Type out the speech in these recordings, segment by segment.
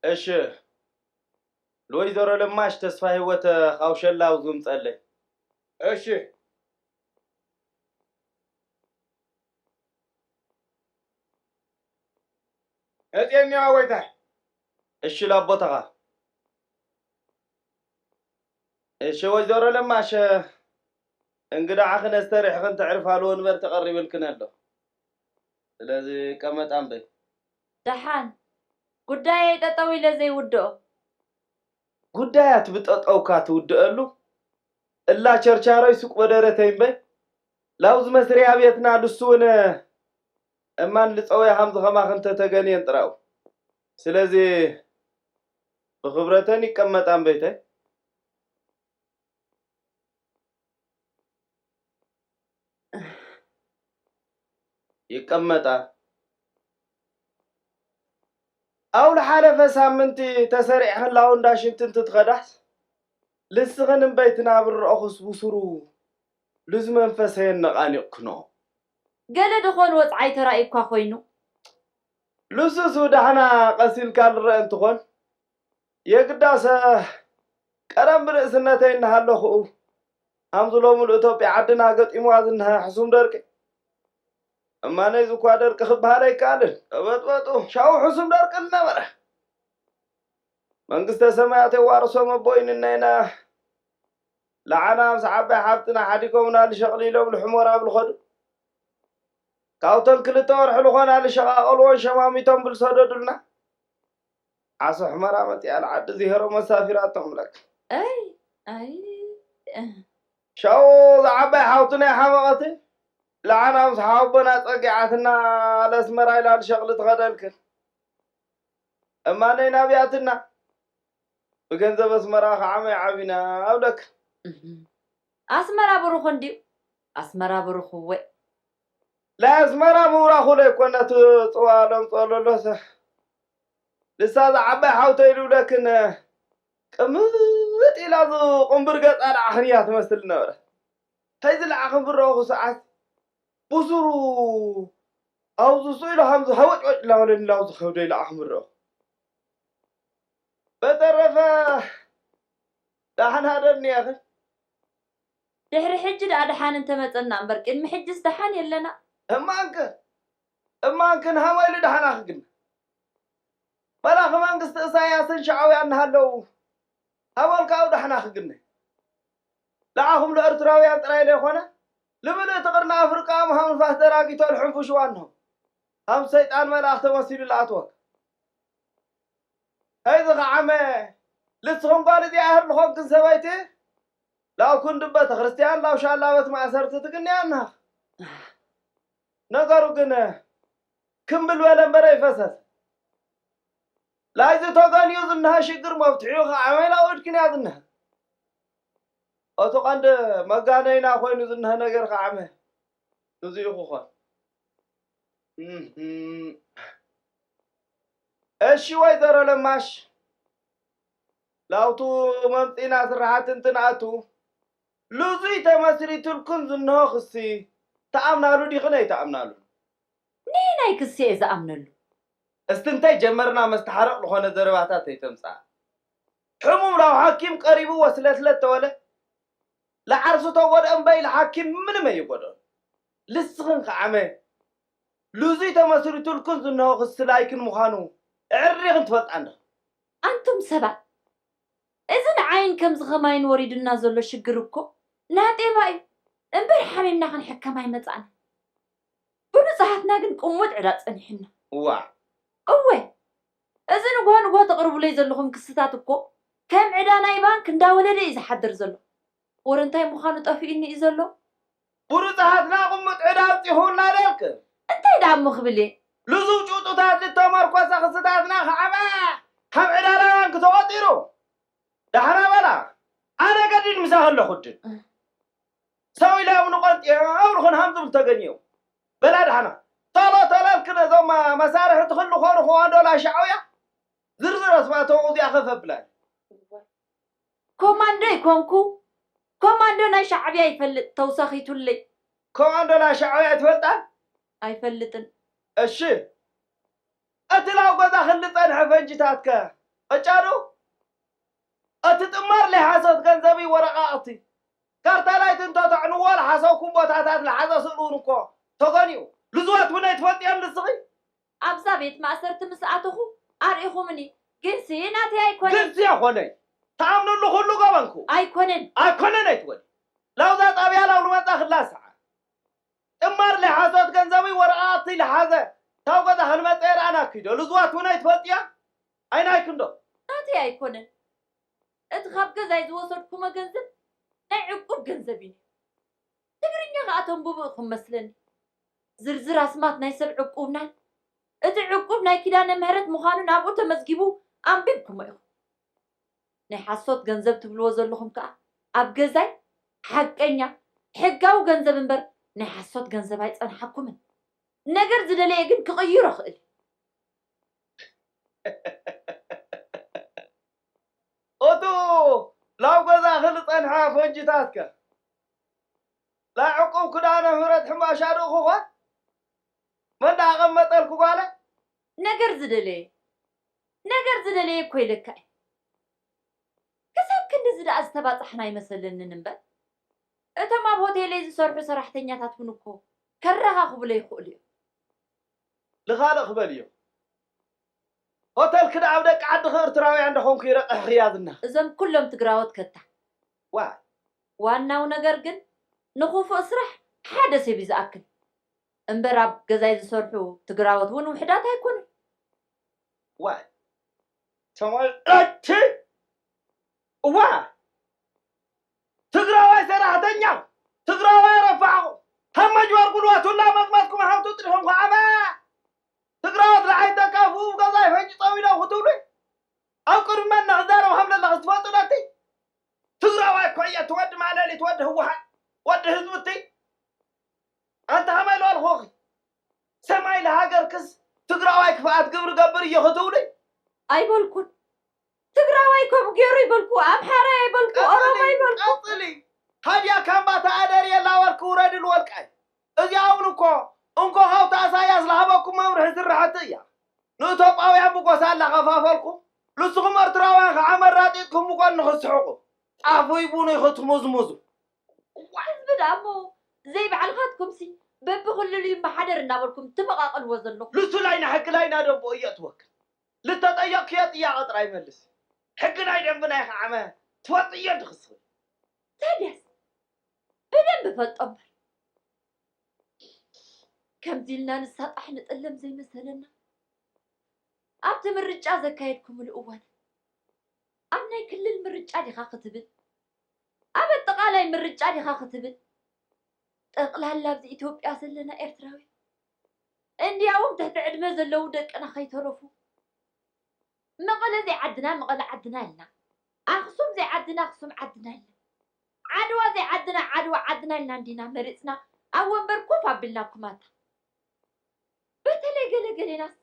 እሺ፣ ለወይዘሮ ለማሽ ተስፋ ህይወት ካብ ሸላው ዝምጸለይ። እሺ። መጽየኒ ኣወይታይ። እሺ፣ ላቦታኻ። እሺ፣ ወይዘሮ ለማሽ፣ እንግዳዕኽን ኣስተሪሕኽን ተዕርፋሉ ወንበር ተቐሪብልክን ኣሎ። ስለዚ ቀመጥ ኣንበይ። ደሓን፣ ጉዳየይ ጠጠው ኢለ ዘይውድኦ። ጉዳያት ብጠጠውካ ትውድአሉ? እላ ቸርቻሮይ ሱቅ በደረተይ እምበይ፣ ላውዝ መስሪያ ቤትና ልሱ እውን እማን ልጸወያ ከም ዝኸማኽን ተተገንየን ጥራው። ስለዚ ብኽብረተን ይቀመጣ እምበይተይ። ይቀመጣ። ኣብ ዝሓለፈ ሳምንቲ ተሰሪዕኽን ላውንዳሽንት እንትትኸዳስ፣ ልስኽን እምበይ ትናብር ረእኹስ ብሱሩ ልዝ መንፈሰየን ነቓኒቕክኖ። ገለ ድኾን ወጽዓይ ተራእዩኳ ኮይኑ? ልሱስ ብዳሕና ቀሲልካ ልረአ እንትኾን፣ የግዳሰ ቀደም ብርእስነተይ እናሃለኹኡ፣ ሃምዚ ሎሚ ንእቶጵያ ዓድና ገጢምዋ ዝንሀ ሕሱም ደርቂ። እማነይ ዝኳ ደርቂ ክበሃል ኣይከኣልን። ተበጥበጡ፣ ሻው ሕሱም ደርቂ እናበረ። መንግስተ ሰማያት የዋርሶም ኣቦይን እነይና። ለዓና ምስ ዓባይ ሓፍትና ሓዲጎምና ልሸቕሊ ኢሎም ልሕሞራ ኣብ ልኸዱ። ካብቶም ክልተ ወርሒ ልኾና ልሸቓቐልዎን ሸማሚቶም ብልሰደዱልና። ዓሶ ሕመራ መጺኣ ልዓዲ ዝሄሮ መሳፊራቶም ለክ። ኣይ፣ ኣይ፣ እ። ሻው ዝዓባይ ሓውትና ሓመቐቲ። ለዓና ምስ ሓወቦና ጸጊዓትና ለስመራ ኢላ ልሸቕሊ ትኸደልክን። እማነይ ናብያትና። ብገንዘብ ኣስመራ ከዓመይ ዓቢና ኣብለክ። እህ። ኣስመራ ብሩኽ እንድዩ። ኣስመራ ብሩኽ እወ። ናይ ኣስመራ ምብራኹ ለይኮነት ጽዋ ለምጾ ለሎሰ። ልሳ ዝዓባይ ሓውተይ ልብለክን ቅምጥ ኢላ ዝቕንብር ገጻ ደዓኽን እያ ትመስል ነበረት። ተይ ዝለዓኽን ብረኹ ሰዓት ብሱሩ ኣውዚ ስኢሉ ሃምዚ ሃወጭወጭ ላበለኒ ላውዚ ከብደይ ለዓኽን ብረኹ። በተረፈ ደሓን ሃደርኒ ኢኽን። ድሕሪ ሕጂ ደኣ ደሓን እንተመጸና እምበር ቅድሚ ሕጅስ ደሓን የለና። እማንክን እማንክን ሃመ ኢሉ ደሓን ኣኽግን። መላኺ መንግስቲ እሳያስን ሻዕውያን እናሃለዉ ሃበልካኡ ደሓን ኣኽግን። ለዓኹም ለኤርትራውያን ጥራይ ለይኮነ ልምልእቲ ቅርኒ ኣፍሪቃ ምሃም ንፋስ ደራጊቶ ልሕንፉሽዋ እንሆ ሃም ሰይጣን መልኣኽ ተመሲሉ ለኣትወክ። ሀይዚ ኸዓመ ልስኹም ጓል እዚኣ ህር ልኾንክን ሰበይቲ ላው ክንዲ ቤተ ክርስቲያን ላው ሻላ ቤት ማእሰርቲ ትግንያና። ነገሩ ግን ክምብል በለ እምበር ኣይፈሰስ። ላይዚ ተገንዩ ዝንሃ ሽግር መፍትሒኡ ኸዓመ ላው እድክንያ ዝንሃ። እቲ ቀንዲ መጋነይና ኮይኑ ዝንሀ ነገር ኸዓመ እዚኡ ክኾን። እህም። እሺ ወይዘሮ ለማሽ፣ ላውቱ መምጺና ስራሓት እንትንኣቱ ልዙይ ተመስሪቱልኩን ዝንሆ ክሲ ተኣምናሉ ዲኽን ኣይተኣምናሉ? ነየናይ ክሲ እየ ዝኣምነሉ? እስቲ እንታይ ጀመርና መስተሓረቕ ዝኾነ ዘረባታት ኣይተምጽኣ። ሕሙም ናብ ሓኪም ቀሪቡ ወስለስለት ተወለ ለዓርሱ ተጎድአ እምበይ ለሓኪም ምንም ኣይጎድኦን። ልስኽን ከዓመ ልዙይ ተመስሪቱልኩን ዝንሆ ክሲ ላይክን ምዃኑ እዕሪኽን ትፈልጣ እንዲኽን። ኣንቱም ሰባት፣ እዚ ንዓይን ከምዚ ኸማይን ወሪዱና ዘሎ ሽግር እኮ ናጤባ እዩ እምበር ሓሚምና ክንሕከም ኣይመጻእና። ብሉጻትና ግን ቅሙጥ ዕዳ ጸኒሑና። እዋ። እወ፣ እዚ ንግሆ ንግሆ ተቕርቡለይ ዘለኹም ክስታት እኮ ከም ዕዳ ናይ ባንክ እንዳወለደ እዩ ዝሓድር ዘሎ። ወረ እንታይ ምዃኑ ጠፊኡኒ እዩ ዘሎ። ብሉጻትና ቅሙጥ ዕዳ ኣውጺኹና ደልክ። እንታይ ደኣ እሞ ክብል እየ? ልዙብ ጭጡታት ዝተመርኮሰ ክስታትና ከዓባ ካብ ዕዳ ናይ ባንክ ተቖጢሩ። ዳሕና በላ፣ ኣነ ገዲድ ምሳኺ ኣለኹ ድን። እ። ሰው ኢሎም ንቆንጢ ኣብርኹን ሃም ዝብል ተገኘው። በላ ዳሕና፣ ቶሎ ቶሎ ኣልክ ነዞም መሳርሒ ትኽሉ ኾኑ ኾዋንዶ ላሻዕውያ ዝርዝር ኣስማቶም እዚኣ ከፈብላል። ኮማንዶ ይኮንኩ፣ ኮማንዶ ናይ ሻዕብያ ይፈልጥ ተውሳኺቱለይ። ኮማንዶ ላሻዕውያ ትፈልጣ? ኣይፈልጥን። እሺ፣ እቲ ላው ገዛ ክንዲ ጸንሐ ፈንጅታትከ እጫዱ እቲ ጥማር ናይ ሓሶት ገንዘብ እዩ። ወረቓቕቲ ካርታ ላይት እንተተዕንዎ፣ ዝሓሰብኩም ቦታታት ዝሓዘ ስእሉ እውን እኮ ተገኒኡ። ልዝወት እውን ኣይትፈልጥዮን ንስኺ። ኣብዛ ቤት ማእሰርቲ ምስ ኣተኹ ኣርኢኹምኒ። ግንሲ ናተይ ኣይኮነን። ግንሲ ኣይኮነይ። ተኣምንሉ ኩሉ ገበንኩ። ኣይኮነን። ኣይኮነን ኣይትበሊ። ላውዛ ጣብያ ላው ልመጻ ክላ ሰዓት። ጥማር ናይ ሓሶት ገንዘብ እዩ። ወረቓቕቲ ዝሓዘ ካብ ገዛ ክንመጸ የርኣና ኪዶ። ልዝወት እውን ኣይትፈልጥያ። ኣይናይ ክንዶ። ናተይ ኣይኮነን። እቲ ካብ ገዛይ ዝወሰድኩሞ ገንዘብ ናይ ዕቁብ ገንዘብ እዩ። ትግርኛ ከኣ ተንብቡ ኢኹም መስለኒ። ዝርዝር ኣስማት ናይ ሰብ ዕቁብናን እቲ ዕቁብ ናይ ኪዳነ ምህረት ምዃኑን ኣብኡ ተመዝጊቡ ኣንቢብኩሞ ኢኹም። ናይ ሓሶት ገንዘብ ትብልዎ ዘለኹም ከኣ ኣብ ገዛይ ሓቀኛ ሕጋዊ ገንዘብ እምበር ናይ ሓሶት ገንዘብ ኣይጸንሓኩምን። ነገር ዝደለየ ግን ክቕይሮ እኽእል። እቱ ላው ገዛኺ ዝጸንሐ ፈንጅታትከ? ላዕቁብ ክዳነ ምህረት ሕምባሻ ዶ ክኾን? መን ደኣ ኣቐመጠልኩ ጓለ? ነገር ዝደለየ፣ ነገር ዝደለየ እኮ ኢለካ እየ። ክሳብ ክንድዚ ደኣ ዝተባጻሕና ኣይመሰለንን እምበር፣ እቶም ኣብ ሆቴለይ ዝሰርሑ ሰራሕተኛታት እውን እኮ ከረኻኽቡለይ ይኽእሉ እዮም። ልኻልእ ክበልዮ። ሆተልኪ ደኣ ኣብ ደቂ ዓድኺ ኤርትራውያን ዶ ኾንኩ ይረቕሕኽያ ዝና? እዞም ኩሎም ትግራዎት ከታ። ዋይ። ዋናው ነገር ግን ንኽፉእ ስራሕ ሓደ ሰብ እዩ ዝኣክል። እምበር ኣብ ገዛይ ዝሰርሑ ትግራዎት እውን ውሕዳት ኣይኮኑን። ዋይ። ተመልከቲ። እዋ። ትግራዋይ ሰራሕተኛ፣ ትግራዋይ ረፋዕኹ፣ ሃመጅ ወርጉልዋ ቱላ መጥመጥኩም ሃብቱ ጥሪኹም ከዓበ። ትግራዎት ንዓይ ተካፍኡ ገዛይ ፈንጭ ጠው ኢሎም ክትብሉ። ኣብ ቅድሚ መን ንኽዛረብ ከም ዘለኺ ትፈልጡ ዶ እቲ? ትግራዋይ እኮ እየ፣ እቲ ወዲ ማለሊት፣ ወዲ ህወሓት፣ ወዲ ህዝቢ እቲ። ኣንታ ከመይ ዝበልኹኺ? ሰማይ ለሃገርክስ ትግራዋይ ክፍኣት ግብሪ ገብር እየ ክትብሉ? ኣይበልኩን። ትግራዋይ ከም ገይሩ ይበልኩ፣ ኣምሓራ ይበልኩ፣ ኦሮሞ ይበልኩ። ቀጽሊ። ሃድያ ካምባታ ኣደር የላወልክ ውረድ ልወልቃይ። እዚኣ እውን እኮ እንኮ ሃውታ ኢሳያስ ለሃበኩም መምርሒ ስራሕቲ እያ። ንኢትዮጵያውያን ብጎሳ እናኸፋፈልኩም፣ ንስኹም ኤርትራውያን ከዓ መራጢጥኩም ብጎኒ ክትስሕቁ። ጣፉይ ቡኑይ ክትሙዝሙዙ። ህዝቢ ደኣ እሞ ዘይባዕልኻትኩምሲ በብክልሉ ይመሓደር እናበልኩም ትመቓቐልዎ ዘለኹም። ልሱ ላይና ሕጊ ላይና ደንቦ እዮ ትወክል። ልተጠየቕክዮ ጥያቐ ጥራይ መልስ። ሕጊ ናይ ደንቢ ናይ ከዓመ ትፈልጥዮ ድኽስኺ? ታዲያስ ብደንቢ እፈልጦ እምበር። ከምዚ ኢልና ንሳጣሕ ንጥለም ዘይመሰለና። ኣብቲ ምርጫ ዘካየድኩምሉ እዋን ኣብ ናይ ክልል ምርጫ ዲኻ ክትብል፣ ኣብ ኣጠቓላይ ምርጫ ዲኻ ክትብል፣ ጠቕላላ ኣብዚ ኢትዮጵያ ዘለና ኤርትራዊ እንዲያውም ትሕቲ ዕድመ ዘለዉ ደቅና ከይተረፉ መቐለ ዘይዓድና መቐለ ዓድና ኢልና፣ ኣኽሱም ዘይዓድና ኣኽሱም ዓድና ኢልና፣ ዓድዋ ዘይዓድና ዓድዋ ዓድና ኢልና እንዲና መሪጽና ኣብ ወንበር ኮፍ ኣቢልናኩም ኣታ። በተለይ ገለ ገሌናስ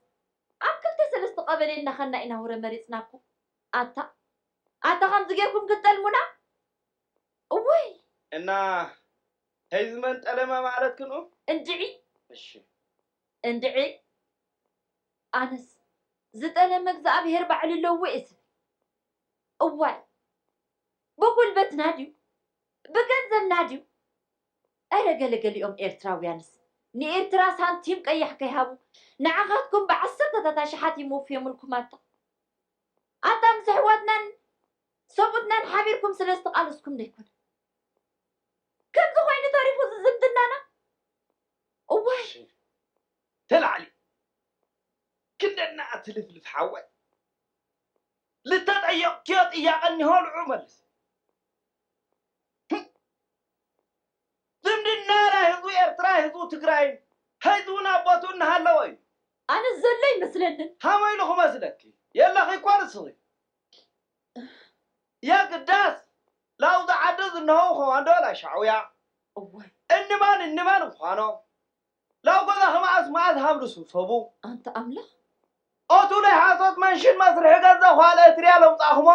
ኣብ ክልተ ሰለስተ ቀበሌ እናኸና ኢና ወረ መሪጽናኩም ኣታ። ኣታ ከምዚ ጌርኩም ክትጠልሙና? እወይ! እና ህዝቢ መን ጠለመ ማለት ክንኡ? እንድዒ! እሺ። እንድዒ! ኣነስ ዝጠለመ እግዚኣብሄር ባዕሉ ኣለዎ እየ ዝብል። እዋይ! ብጉልበትና ድዩ? ብገንዘብና ድዩ? ኧረ ገለገሊኦም ኤርትራውያንስ ንኤርትራ ሳንቲም ቀያሕ ከይሃቡ ንዓኻትኩም ብዓሰርተታት ኣሽሓት ይመውፍዮምልኩም ኣታ። ኣታ ምስ ኣሕዋትናን ሰብኡትናን ሓቢርኩም ስለ ዝተቓለስኩም ዶ ኣይኮነ? ከምዚ ኮይኑ ተሪፉ እዚ ዝምድናና? እዋይ! ተላዕሊ ክንደና ትልፍልፍ ሓወይ። ልተጠየቕክዮ ጥያቐ እኒሆ ልዑ መልስ። ዝምድና ናይ ህዝቡ ኤርትራ ህዝቡ ትግራይን ህዝቡ ናብ ቦትኡ እናሃለወ እዩ። ኣነ ዘሎ ይመስለንን። ሃመይ ኢሉ ክመስለኪ የለኺ እኮ ንስኺ። የግዳስ ላውዚ ዓዲ ዝነሆ ኮማንዶ ናይ ሻዕውያ እዋይ እንማን እንማን ምዃኖም ላው ገዛኺ መዓስ መዓስ ሃም ዝስብሰቡ ኣንተ ኣምላኽ ኦቱ ናይ ሓሶት መንሽን መስርሒ ገንዘብ ኳለ እትርያ ለውፃእኹሞ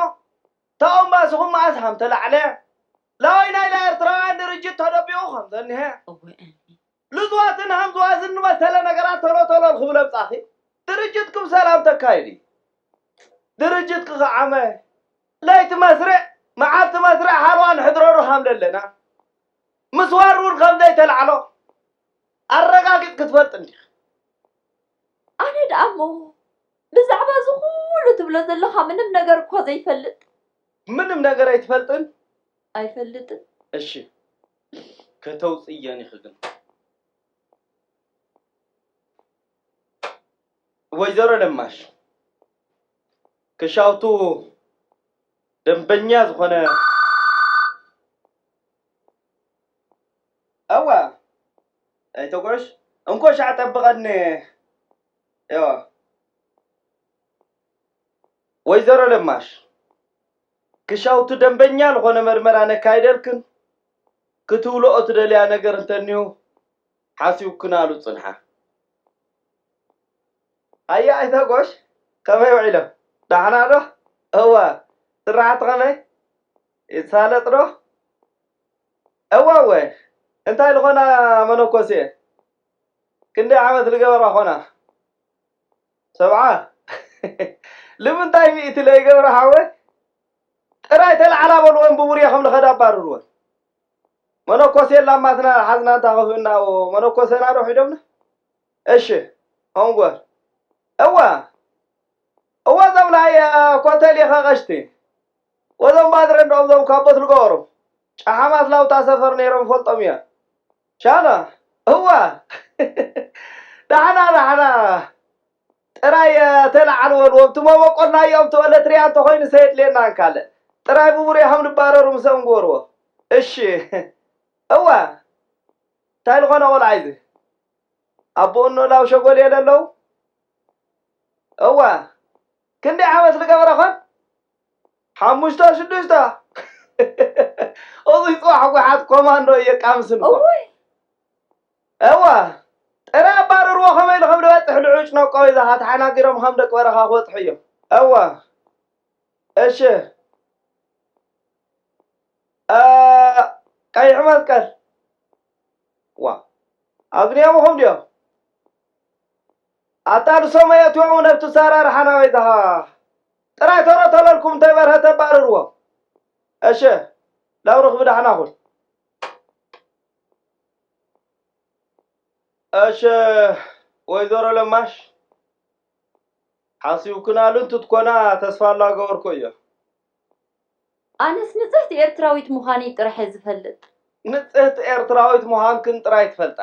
ተቐምባስኹም መዓስ ሃም ተላዕለ ላወይ ናይ ኤርትራውያን ድርጅት ተደቢቑ ከም ዘኒሀ እወ እኒ ልዝዋትን ሃም ዝዋዝን ዝመሰለ ነገራት ቶሎ ቶሎ ክብለ ምጻኺ ድርጅትኩም ሰላም ተካይዲ ድርጅት ክኸዓመ፣ ለይቲ መስርዕ፣ መዓልቲ መስርዕ ሓርዋ ንሕድረሩ ከም ዘለና፣ ምስዋር እውን ከም ዘይተላዕሎ ኣረጋጊጽ ክትፈልጥ እንዲኻ። ኣነ ደኣ እሞ ብዛዕባ እዚ ኩሉ ትብሎ ዘለኻ ምንም ነገር እኳ ዘይፈልጥ። ምንም ነገር ኣይትፈልጥን? ኣይፈልጥን። እሺ፣ ከተውጽእየን ኢኺ ግን። ወይዘሮ ለማሽ፣ ክሻውቱ ደንበኛ ዝኾነ። እዋ፣ ኣይተጉዕሽ፣ እንኮ ሻዕ ጠብቐኒ። እዋ፣ ወይዘሮ ለማሽ፣ ክሻውቱ ደንበኛ ዝኾነ መርመራ ነካይደልክን ክትብልኦ ትደልያ ነገር እንተኒሁ ሓሲብክናሉ ጽንሓ። ኣያ ኣይተጎሽ፣ ከመይ ውዒሎም? ደሓና ዶ? እወ፣ ስራሕቲ ከመይ? ይሳለጥ ዶ? እወ፣ እወ፣ እንታይ ዝኾና መነኮሴ? ክንደይ ዓመት ዝገበራ ኾና? ሰብዓ። ልምንታይ ሚእቲ ለይገብራ ሓወይ? ጥራይ ተለዓላ በልወን ብቡርያ ከም ልኸዳ ኣባርርወን። መነኮሴ ላማትና ሓዝና እንታ ከፍእና መነኮሰና ዶ ሒዶምና? እሺ፣ ኦንጎር። እዋ፣ እዋ፣ እዞም ናይ፣ እ፣ ኮተል ኢኻ ቀሽቲ። ወዞም ባድረ እንድኦም ዞም ካቦት ልገበሮም። ጫሓማት ላውታ ሰፈር ነይሮም ፈልጦም እያ። ሻና፣ እዋ። ዳሕና፣ ዳሕና። ጥራይ፣ እ፣ ተለዓልዎ፣ ወብቲ መበቆል ናይኦም ትበለ ትሪያ እንተኾይኑ ሰየድልየና እንካለ። ጥራይ ብቡሬ ከም ልባረሩ ምስኦም ግበርዎ። እሺ። እዋ። እንታይ ልኾነ ቆልዓ እዚ? ኣቦኡ እኖ ላው ሸጎል የለ ኣለዉ? እዋ። ክንደይ ዓመት ልገበረ ኾን? ሓሙሽተ ሽዱሽተ። እዙይ ጽባሕ ጓሓት ኮማንዶ እየ ቃምስን እኮ። እውይ። እዋ። ጥረ ኣባርርዎ ከመይ ኢሉ ከም ልበጽሕ ልዑጭ ነቆ ይዛኻ ተሓናጊሮም ከም ደቂ በረኻ ክበጽሑ እዮም። እዋ። እሺ። እ፣ ቀይሕ መስቀል። ዋ። ኣግንዮምኹም ድዮም? ኣታ ንሶም ኣየእትዎም ነብቲ ኣሰራርሓና ወይ ዛኻ። ጥራይ ቶሎ ቶሎ ኢልኩም እንተይበርሀ ተባርርዎ። እሺ፣ ላው ርኽቢ ዳሕና ኩን። እሺ፣ ወይዘሮ ለማሽ፣ ሓሲብክናሉ እንትትኮና ተስፋ ላገበርኩ እየ። ኣነስ ንጽህቲ ኤርትራዊት ምዃነይ ጥራሕ እየ ዝፈልጥ። ንጽህቲ ኤርትራዊት ምዃንክን ጥራይ ትፈልጣ።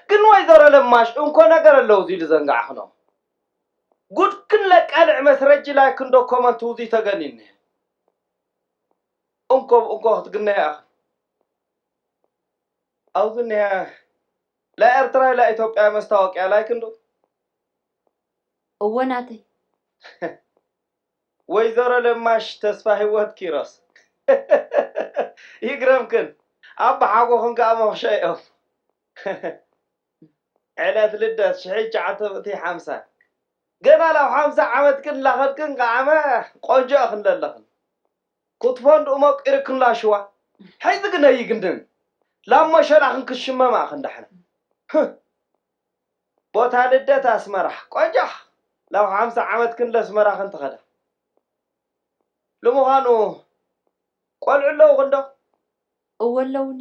ግን ወይዘሮ ለማሽ፣ እንኮ ነገር ኣለዉ እዚ ዝዘንጋዕክኖ። ጉድክን ለቃልዕ መስረጂ ላይክ እንዶ ኮመንት ውዚ ተገኒኒ። እንኮ ብእንኮ ክትግነያ ኢኽን። ኣብዚ እኒሀ ለኤርትራ ለኢትዮጵያ መስታወቅያ ላይክ እንዶ። እወ ናተይ። ወይዘሮ ለማሽ ተስፋ ህይወት ኪሮስ። ይግረምክን፣ ኣቦ ሓጎኽን ከኣ መኽሸ እዮም። ዕለት ልደት ሽሕን ትሽዓተ ሚእቲ ሓምሳ። ገና ናብ ሓምሳ ዓመትክን ላኸድክን ከዓመ ቆንጆ እኽን ለለኽን። ክትፎ እንድኡ መቂርክን ላሽዋ። ሕዚ ግን ኣይግንን። ላብ መሸላኽን ክትሽመማ እኽን ዳሕና። ህህ። ቦታ ልደት ኣስመራ። ቆንጆ። ላብ ሓምሳ ዓመትክን ለስመራኽን ትኸዳ። ንምዃኑ ቆልዑ ኣለውኽን ዶ? እወ ኣለውኒ።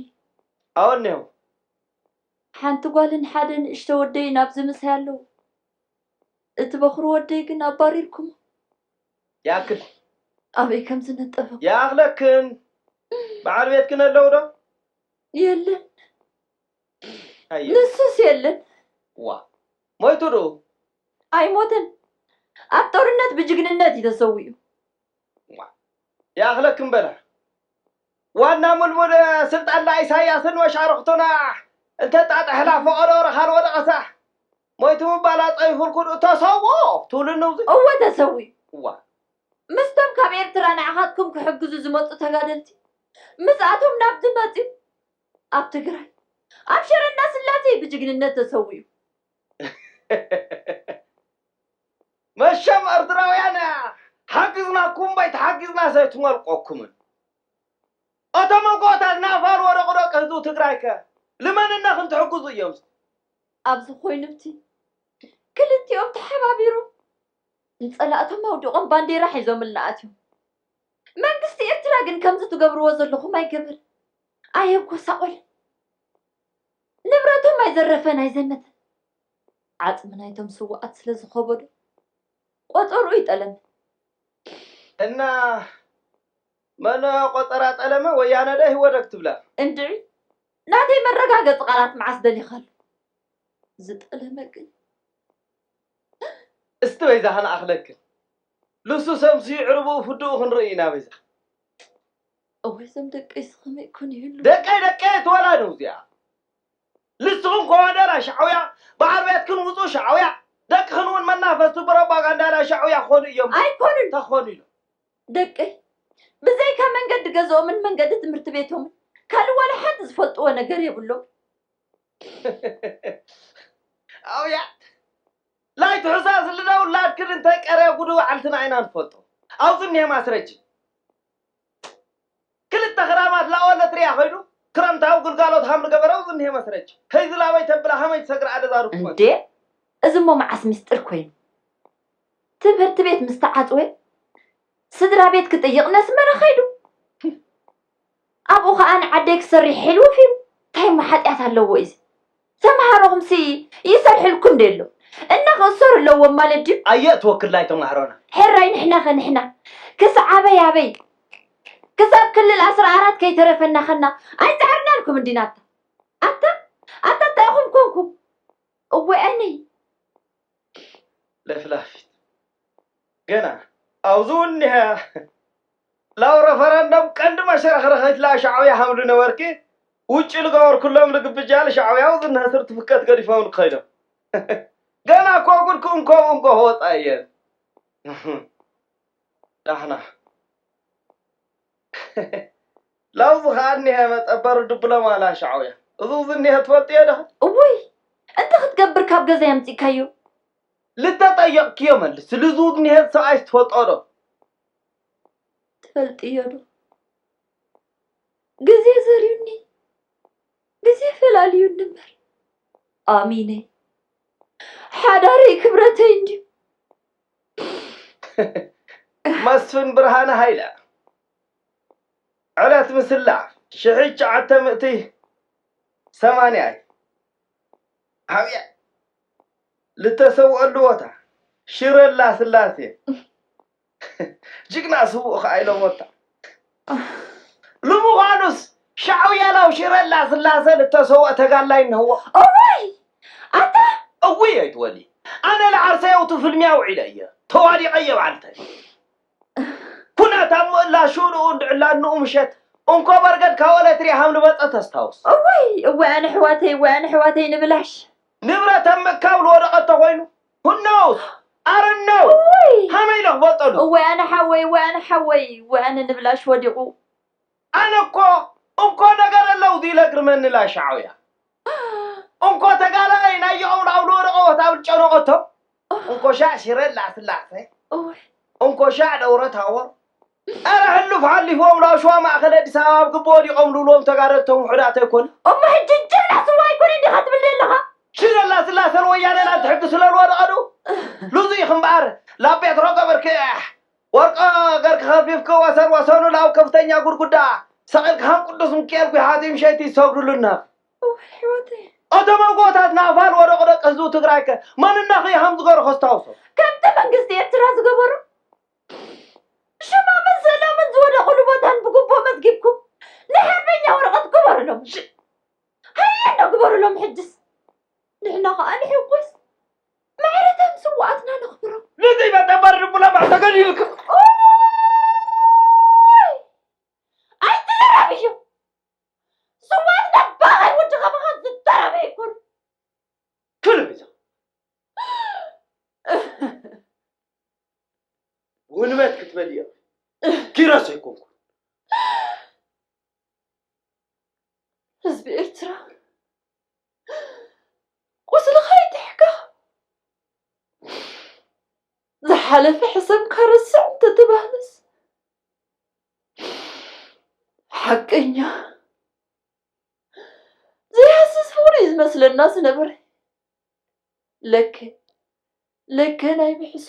ኣወ እኒሆ። ሓንቲ ጓልን ሓደ ንእሽቶ ወደይን ኣብዚ ምሳይ ኣለዉ። እቲ በኹሪ ወደይ ግን ኣባሪርኩሞ። ይኣክል። ኣበይ ከም ዝነጠፈ። ይኣኽለክን። በዓል ቤትክን ኣለዉ ዶ? የለን። ኣየ። ንሱስ የለን። ዋ። ሞይቱ ዶ? ኣይሞተን። ኣብ ጦርነት ብጅግንነት እዩ ተሰዊኡ። ዋ። ይኣኽለክን በላ። ዋና ሙልሙል ስልጣን ንኢሳያስን መሻርኽቱና እንተጣጥሕላ ፈቐዶ ረኻን ወደቐሳ። ሞይቱ ምባል ኣጸይፉልኩ ዶ ተሰዎ ትብሉኒ ኣብዚ? እወ ተሰዊኡ። እዋ። ምስቶም ካብ ኤርትራ ንዓኻትኩም ክሕግዙ ዝመጹ ተጋደልቲ ምስኣቶም ናብዚ መጺኡ ኣብ ትግራይ ኣብ ሽረ እንዳስላሴ ብጅግንነት ተሰዊኡ። መሸም ኤርትራውያን ሓጊዝናኩም እምበይ ተሓጊዝናስ ኣይትመልቆኩምን። እቶም ኣጎታት ናፋል ወደቑ ደቂ ህዝቢ ትግራይ ከ ልመንና ክንትሕግዙ እዮም። ኣብዚ ኮይኑብቲ ክልቲኦም ተሓባቢሮም ንጸላእቶም ኣውዲቖም ባንዴራ ሒዞምልና ኣትዮም። መንግስቲ ኤርትራ ግን ከምዚ ትገብርዎ ዘለኹም ኣይገበርን። ኣየብ ጎሳቖል። ንብረቶም ኣይዘረፈን ኣይዘመተን። ዓጽሚ ናይቶም ስውኣት ስለ ዝኸበዶ ቆጸርኡ ይጠለመ። እና መን ቆጸራ ጠለመ? ወያነ ዶ ህወደግ ትብላ? እንድዒ ናተይ መረጋገጺ ቃላት መዓስ ደሊኻሉ? ዝጠለመ ግን እስቲ በይዛ ከነኣኽለክን። ልሱ ሰምሲ ዕርብኡ ፍድኡ ክንርኢ ኢና በይዛ። እወ እዞም ደቀይስ ከመይ ኮን ይህሉ? ደቀይ ደቀይ ትወላ ነው እዚኣ። ልስኹም ከዋደራ ሻዕውያ፣ በዓል ቤትክን ውጹ ሻዕውያ፣ ደቅኽን እውን መናፈስቲ ፕሮፓጋንዳ ናይ ሻዕውያ ክኾኑ እዮም። ኣይኮኑን። እንታይ ክኾኑ ኢሎም? ደቀይ ብዘይካ መንገዲ ገዝኦምን መንገዲ ትምህርቲ ቤቶምን ካልእ ዋላ ሓንቲ ዝፈልጥዎ ነገር የብሎም። ኣውያ፣ ላይትሕሳስ ልደ ውላድክን እንተይቀረየ ጉዱ ባዕልትና ኢና ንፈልጦ። ኣብዚ እኒሀ ማስረጂ። ክልተ ክራማት ላወለ ትሪያ ኸይዱ ክረምታዊ ግልጋሎት ሃም ንገበረ ኣብዚ እኒሀ ማስረጂ። ከይዚ ላበይ ተብላ ሃመይ ትሰግር ኣደ ዛሩ ክኾን። እንዴ እዚ እሞ መዓስ ሚስጥር ኮይኑ? ትምህርቲ ቤት ምስ ተዓጽወ ስድራ ቤት ክጥይቕ ነስመረ ኸይዱ። ኣብኡ ኸኣ ንዓደይ ክሰርሕ ሒልውፍ እዩ። እንታይ እሞ ሓጢኣት ኣለዎ እዚ? ተምሃሮኹምሲ ይሰርሕልኩም ዶ የሎ? እና ክእሰሩ ኣለዎም ማለት ድዩ? ኣየ እትወክል ናይ ተምሃሮና። ሕራይ ንሕናኸ ንሕና ክሳዕ ኣበይ ኣበይ ክሳብ ክልል ኣስራ ኣራት ከይተረፈና ኸና ኣይጸዓርናልኩም እንዲና ኣታ ኣታ ኣታ እንታይ ኢኹም ኮንኩም እወ ኣነይ ለፍላፊት ገና ኣብዚ እውን እኒሀ ላው ረፈረንደም ቀንዲ መሸረኽረኸይት ላ ሻዕብያ ሃምሉ ነበርኪ ውጭ ልገበርኩሎም ልግብጃል ሻዕብያው ዝነህ ሰርቲፍከት ገዲፎም ልከይዶም ገና እኮ ጉድኩ እንኮ እንኮ ክወፃ እየን ዳሕና ላውዚ ከዓ እኒሀ መጠበሪ ድብሎማ ላ ሻዕብያ እዙ ዝኒሀ ትፈልጥዮ ዶ እውይ እንተ ክትገብር ካብ ገዛ የምፂካዮ ልተጠየቕክዮ መልስ ልዙ ዝኒሀ ሰብኣይ ትፈልጦ ዶ ትፈልጥዮ ዶ ግዜ ዘርዩኒ ግዜ ፈላልዩኒ እምበር ኣሚነይ ሓዳረይ ክብረተይ እንድዩ መስፍን ብርሃነ ሃይለ ዕለት ምስላ ሽሕት ትሽዓተ ሚእቲ ሰማንያ ዓብያ ልተሰውአሉ ቦታ ሽረላ ስላሴ ጅግና ስውእ ከዓ ኢሎሞታ ንምዃኑስ ሻዕውያ ላው ሽረላ ስላሰ ልተሰውአ ተጋላይ እንህዎ እዋይ ኣታ እውይ ኣይትወሊ ኣነ ለዓርሰ የውቱ ፍልሚያ ውዒለ እየ ተዋዲቐ እየ በዓልተ ኩናት ኣብ ምእላ ሽኡንኡ እንድዕላ እንኡ ምሸት እንኮ በርገድ ካብ ወለትሪ ሃም ንመፀ ተስታውስ እውይ እወ ኣነ ሕዋተይ እወ ኣነ ሕዋተይ ንብላሽ ንብረት ኣብ ምእካብ ዝወደቐ እንተኾይኑ who knows I don't know እውይ ሃመይ ኢለ ክፈልጠሉ እወ ኣነ ሓወይ እወ ኣነ ሓወይ እወ ኣነ ንብላሽ ወዲቑ ኣነ እኮ እንኮ ነገር ኣለው ዚለ ግርመኒ ላሻዓውያ እንኮ ተጋላላይ ናይ የቐውላውሎ ረቐወት ኣብ ጨነቐቶ እንኮ ሻዕ ሽረ ላስላሰ እንኮ ሻዕ ደውረ ታወር ኣረ ሕሉፍ ሓሊፎም ናብ ሸዋ ማእኸል ኣዲስ ኣበባ ኣብ ግቦ ወዲቖም ልብልዎም ተጋደልቶም ውሑዳት ኣይኮኑ እሞ ሕጂ ጀግና ስዋ ኣይኮነ እንዲኻ ትብል ዘለኻ ሽረ ላስላሰን ወያነን ኣብ ትሕጊ ስለ ዝወደቐ ዶ ሉዙ ኢኽ እምበኣር ላብ ቤት ሮገበርክ ወርቀ ገርክ ከፊፍክ ወሰን ወሰኑ ናብ ከፍተኛ ጉድጉዳ ሰቒልካ ከም ቅዱስ ሚካኤል ጒሓቲ ምሸይቲ ይሰግዱሉ እናኽ እቶም ኣቦታት ናፋል ወደቑ ደቂ ህዝቢ ትግራይ ከ መን እናኸ ይሃም ዝገሩ ከስታውሶ ከምቲ መንግስቲ ኤርትራ ዝገበሩ ሽሞምን ስእሎምን ዝወደቑሉ ቦታን ብግቡእ መዝጊብኩም ናይ ሓርበኛ ወረቐት ግበሩሎም ሃየ እንዶ ግበሩሎም ሕጅስ ንሕና ኸኣ ንሕጎስ ማዕረቶም ስውኣትና ነኽብሮም። ንዘይመጠ በሪ ቡለማ ተገዲልክ። ኣይትዘረብ እዩ። ስውኣትና ባኸይ ወዲ ኸማኻ ዝተረበ ይኩን። ክልብ እዛ ውንበት ክትበል እየ። ኪሮስ ኣይኮንኩን። ህዝቢ ኤርትራ ቁስልኻ ይጥሕካ ዝሓለፈ ሕሰምካ ረስዕ እንተተባህለስ ሓቀኛ ዘይሃስስ ፍቕሪ እዩ ዝመስለና ዝነበረ ለከ ለከ ናይ ብሕሶ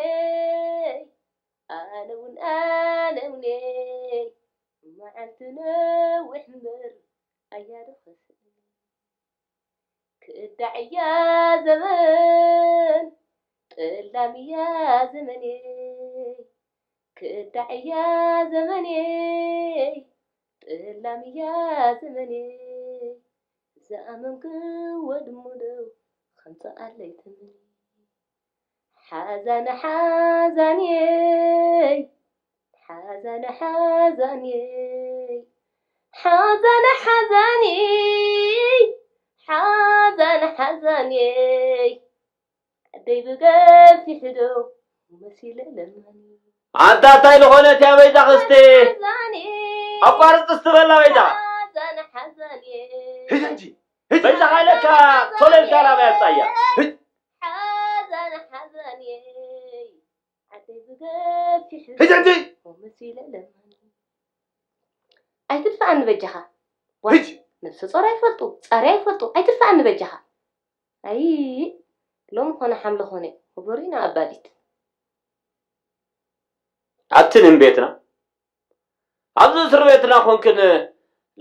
ኣነውነይ ኣነውነይ መዓልቲ ነዊሕ እምበር ኣያዶ ኸስእኒ ክእዳዕ እያ ዘመን ጠላም እያ ዘመነይ ክእዳዕ እያ ዘመነይ ጠላም እያ ዘመነይ ዝኣመንክዎ ድሙደው ከምፅኣለይ ተመነይ ሓዛነ ሓዛንየይ ሓዛነ ሓዛንየይ ሓዛነ ሓዛንየይ ሓዛነ ሓዛንየይ ዓደይ ብገፊሑ ዶ መሲለ ለማኒ ኣንታ እንታይ ዝኾነት እያ በይዛ ክስቲ ሓዛንየይ ኣቋርፅ ስትበላ በይዛ ሓዛነ ሓዛንየይ ሂድ እንጂ ሂድ በይዛ ካለካ ቶለልካ ናባይ ኣምፃያ ሂድ ሓዛነ ሓዛንየይ ዓደይ ብገፊሑ ሂድ እንጂ መሲለ ለማኒ ኣይትድፍኣኒ በጃኻ ዋ ሂድ ነብሰ ጾር ኣይፈልጡ ጻሪ ኣይፈልጡ ኣይትድፍኣኒ በጃኻ ኣይ ሎሚ ኾነ ሓምለ ኾነ ወበሪና ኣባዲት ኣብቲ ንን ቤትና ኣብዚ እስር ቤትና ኮንክን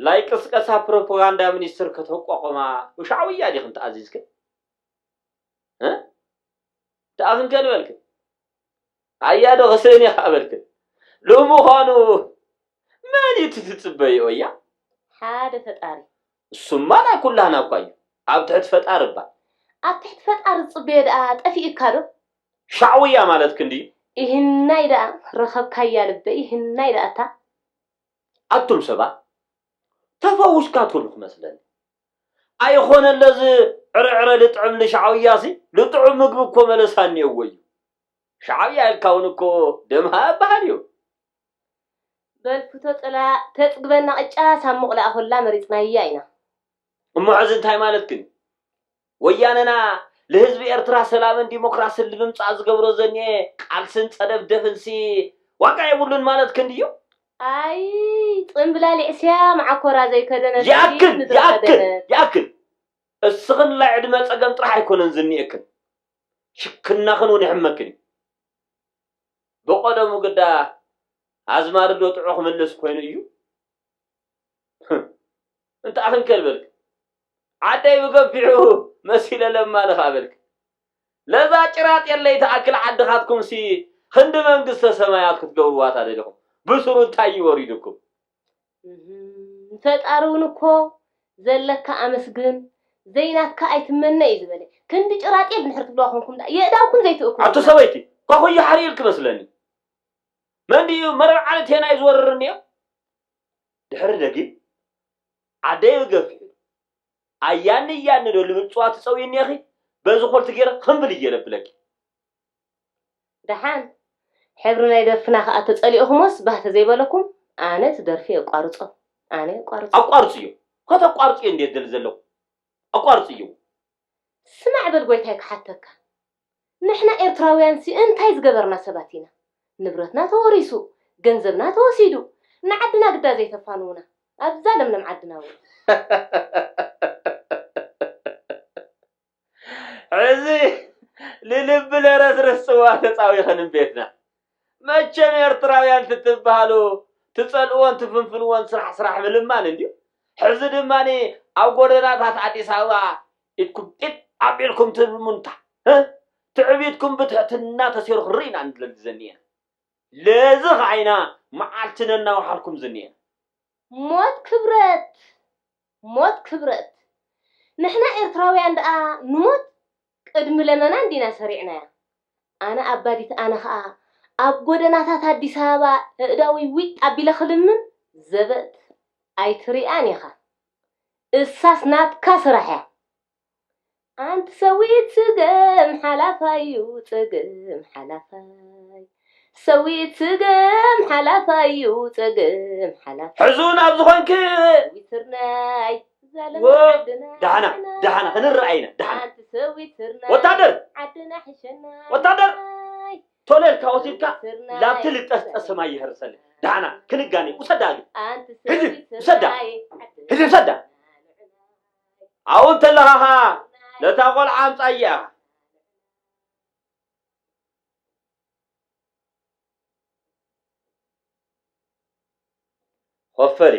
ናይ ቅስቀሳ ፕሮፓጋንዳ ሚኒስትር ከተቋቆማ ብሻዕውያ ዲኽን ተኣዚዝክን? እ? ደኣ ክንከ ንበልክን? ኣያ ዶ ክስእን ኢኻ በልክን? ንምዃኑ መን እዩ እቲ ትጽበይኦ እያ? ሓደ ፈጣሪ። እሱማ ናይ ኩላህና እኳ እዩ። ኣብ ትሕቲ ፈጣሪ እባ። ኣብ ትሕቲ ፈጣሪ ዝጽበዮ ደኣ ጠፊኡካ ዶ? ሻዕውያ ማለት ክንዲ። ኢህናይ ደኣ ረኸብካያ ልበይ ኢህናይ ደኣ እታ። ኣቱም ሰባት ተፈውስካ ትህሉ ክመስለኒ። ኣይኾነለ እዚ ዕረዕረ ልጥዕም ልሻዕውያሲ ልጥዑም ምግቢ እኮ መለሳ እኒኦዎ እዩ። ሻዕብያ ኢልካ እውን እኮ ደምሃ እበሃል እዩ። በል ፍቶ ጥላ ተፅግበና ቅጫ ሳብ ሙቕላእ ኮላ መሪፅናያ ኢና። እሞ ሕዚ እንታይ ማለትክን እዩ? ወያነና ልህዝቢ ኤርትራ ሰላምን ዲሞክራስን ልምምፃእ ዝገብሮ ዘኒኤ ቃልስን ፀደፍደፍንሲ ዋጋ የብሉን ማለትክን ድዩ? ኣይ ፅምብላሊዕስያ መዓኮራ ዘይከደነት ይኣክል ምድሪ ይኣክል ከደነት። ይኣክል እስኽን ናይ ዕድመ ፀገም ጥራሕ ኣይኮነን ዝኒኤክን ሽክናኽን እውን ይሕመክን እዩ ብቐደሙ ግዳ ኣዝማሪ ዶ ጥዑ ክምልስ ኮይኑ እዩ እንታይ ክንከል በልክ ዓደይ ብገፊሑ መሲለ ለማኒ ከኣ በልክ ለዛ ጭራጥ የለይ ትኣክል ዓድኻትኩምሲ ክንዲ መንግስተ ሰማያት ክትገብርዋ እታ ደሊኹም ብስሩ እንታይ እዩ ወሪዱኩም ንፈጣሪ እውን እኮ ዘለካ ኣመስግን ዘይናትካ ኣይትመነ እዩ ዝበለ ክንዲ ጭራጥ የብ ንሕር ትብልዋ ኮንኩም የእዳውኩም ዘይትእክቡ ኣቶ ሰበይቲ ኳኹዮ ሓሪር ክመስለኒ። መን ድዩ መረብ ዓለ ቴናይ ዝወርር እኒኦ? ድሕሪ ደጊም ዓደይ ብገፊሑ ኣያኒ እያኒ ዶ ልብል ጽዋ ትጸውይኒ ኢኺ? በዚ ኮልቲ ገይረ ክምብል እየ ለብለኪ። ደሓን ሕብሪ ናይ ደርፍና ከኣ ተጸሊእኹሞስ ባህ ተዘይበለኩም፣ ኣነ እቲ ደርፊ የቋርጾ። ኣነ የቋርጾ። ኣቋርጽዮ። ከተቋርጽዮ እንዴት ደሊ ዘለኹ? ኣቋርጽዮ። ስማዕ በል ጎይታይ ክሓተካ፣ ንሕና ኤርትራውያንሲ እንታይ ዝገበርና ሰባት ኢና? ንብረትና ተወሪሱ፣ ገንዘብና ተወሲዱ፣ ንዓድና ግዳ ዘይተፋንዉና ኣብዛ ለምለም ዓድና እውን። ሕዚ ንልቢ ለረስርስ ጽዋ ተጻዊኸን እምቤትና። መቸም ኤርትራውያን ትትበሃሉ ትጸልእዎን ትፍንፍንዎን ስራሕ ስራሕ ምልማን እንድዩ። ሕዚ ድማ ኣብ ጎደናታት ኣዲስ ኣበባ ኢድኩም ጢጥ ኣቢልኩም ትልምኑ እንታ፣ እ? ትዕቢትኩም ብትሕትና ተሰይሩ ክርኢ ኢና ንደሊ ዘኒኤና። ለዚ ኸዓ ኢና መዓልቲ ነናውሓልኩም ዝኒኤና። ሞት ክብረት! ሞት ክብረት! ንሕና ኤርትራውያን ደኣ ንሞት ቅድሚ ለመና እንዲና ሰሪዕናያ። ኣነ ኣባዲት ኣነ ኸኣ ኣብ ጎደናታት ኣዲስ ኣበባ ኣእዳወይ ዊጥ ኣቢለ ክልምን ዘበጥ ኣይትሪኣን ኢኻ። እሳስ ናትካ ስራሕ እያ። ኣንቲ ሰዊት ስገም ሓላፋዩ ጸገም ሓላፋይ ሰዊት ስገም ሓላፋዩ ጸገም ሓላፋይ ሕዙን ኣብ ዝኾንክ ዊትርናይ ዛለማ ዓድና ዳሕና ዳሕና ክንረኣይና ዳሕና ኣንቲ ሰዊት ስርናይ ወታደር ዓድና ሕሸና ወታደር ቶለልካ ወሲድካ ላብቲ ልጠስጠሰ ማይ ይህርሰኒ ዳሕና ክንጋኒ ውሰዳ ግን ሕዚ ውሰዳ ሕዚ ውሰዳ ኣብኡ እንተለኻ ኸዓ ነታ ቆልዓ ኣምጻያ ኾፈሪ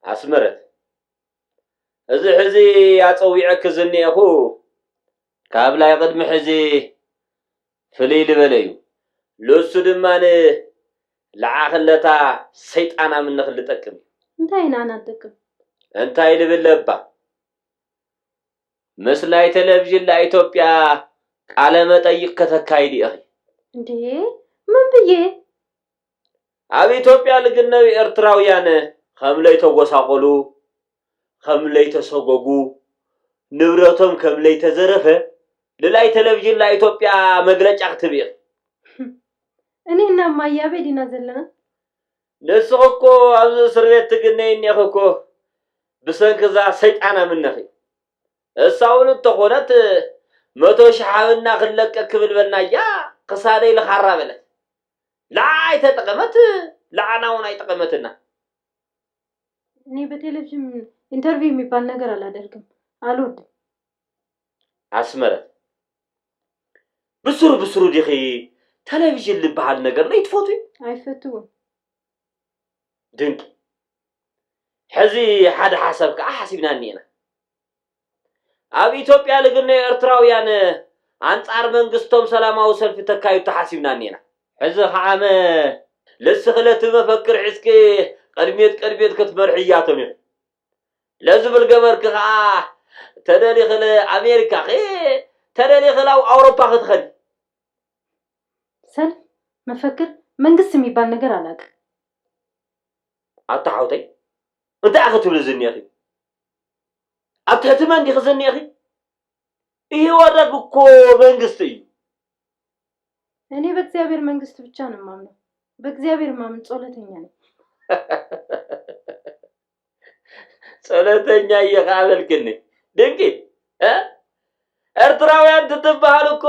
ኣስመረት እዚ ሕዚ ኣጸዊዐኪ ዝኒኤኹ ካብ ናይ ቅድሚ ሕዚ ፍልይ ዝበለ እዩ። ልሱ ድማ ንዓኽለታ ሰይጣን ኣምንኽ ልጠቅም እዩ። እንታይ ኢና ኢና ንጠቅም? እንታይ ልብል ለባ ምስ ናይ ቴሌቪዥን ናይ ኢትዮጵያ ቃለ መጠይቕ ከተካይዲ ኢኺ። እንዴ መን ብዬ? ኣብ ኢትዮጵያ ልግነዩ ኤርትራውያን ከም ለይተጎሳቆሉ፣ ከም ለይተሰጎጉ፣ ንብረቶም ከም ለይተዘረፈ ልላይ ቴሌቪዥን ናይ ኢትዮጵያ መግለጫ ክትህቢ ኢኺ። እኔና እማዬ ኣበይ ዲና ዘለና? ንስኺ እኮ ኣብዚ እስር ቤት ትግነይ እኒኺ እኮ ብሰንኪ እዛ ሰይጣን ኣምነኺ። እሳ እውን እንተኾነት መቶ ሺሕ ሃብና ክንለቀ ክብል በልናያ ክሳደይ ልኻራ በለት። ለዓ ኣይተጠቐመት ለዓና እውን ኣይጠቐመትና። እኔ በቴሌቪዥን ኢንተርቪው የሚባል ነገር አላደርግም፣ አልወድም። ኣስመረት ብስሩ ብስሩ ዲኺ ተለቪዥን ልበሃል ነገር ለይትፈትዊ? ኣይፈትውን። ድንቂ። ሕዚ ሓደ ሓሳብ ከዓ ሓሲብና እኒኤና። ኣብ ኢትዮጵያ ልግነዩ ኤርትራውያን ኣንጻር መንግስቶም ሰላማዊ ሰልፊ ተካይዱ ተሓሲብና እኒኤና። ሕዚ ከዓመ ልስኺ ለቲ መፈክር ሒዝኪ ቅድሚት ቅድሚት ክትመርሒ እያቶም ኢኺ። ለዝብል ገበርኪ ከኣ ተደሊኺ ለኣሜሪካ ኺ ተደሊኺ ላው ኣውሮፓ ክትኸዲ። ሰልፍ፣ መፈክር፣ መንግስት የሚባል ነገር አላውቅም። ኣታ ሓውተይ እንታይ ኢኺ ትብሊ ዝኒኤኺ? ኣብ ትሕቲ መን ዲኺ ዝኒኤኺ? ኢህወደግ እኮ መንግስቲ እዩ። እኔ በእግዚአብሔር መንግስት ብቻ ነው የማምነው። በእግዚአብሔር የማምን ጸሎተኛ ነኝ። ጸሎተኛ እየ ከኣ በልክኒ። ድንቂ እ? ኤርትራውያን ትትበሃሉ እኮ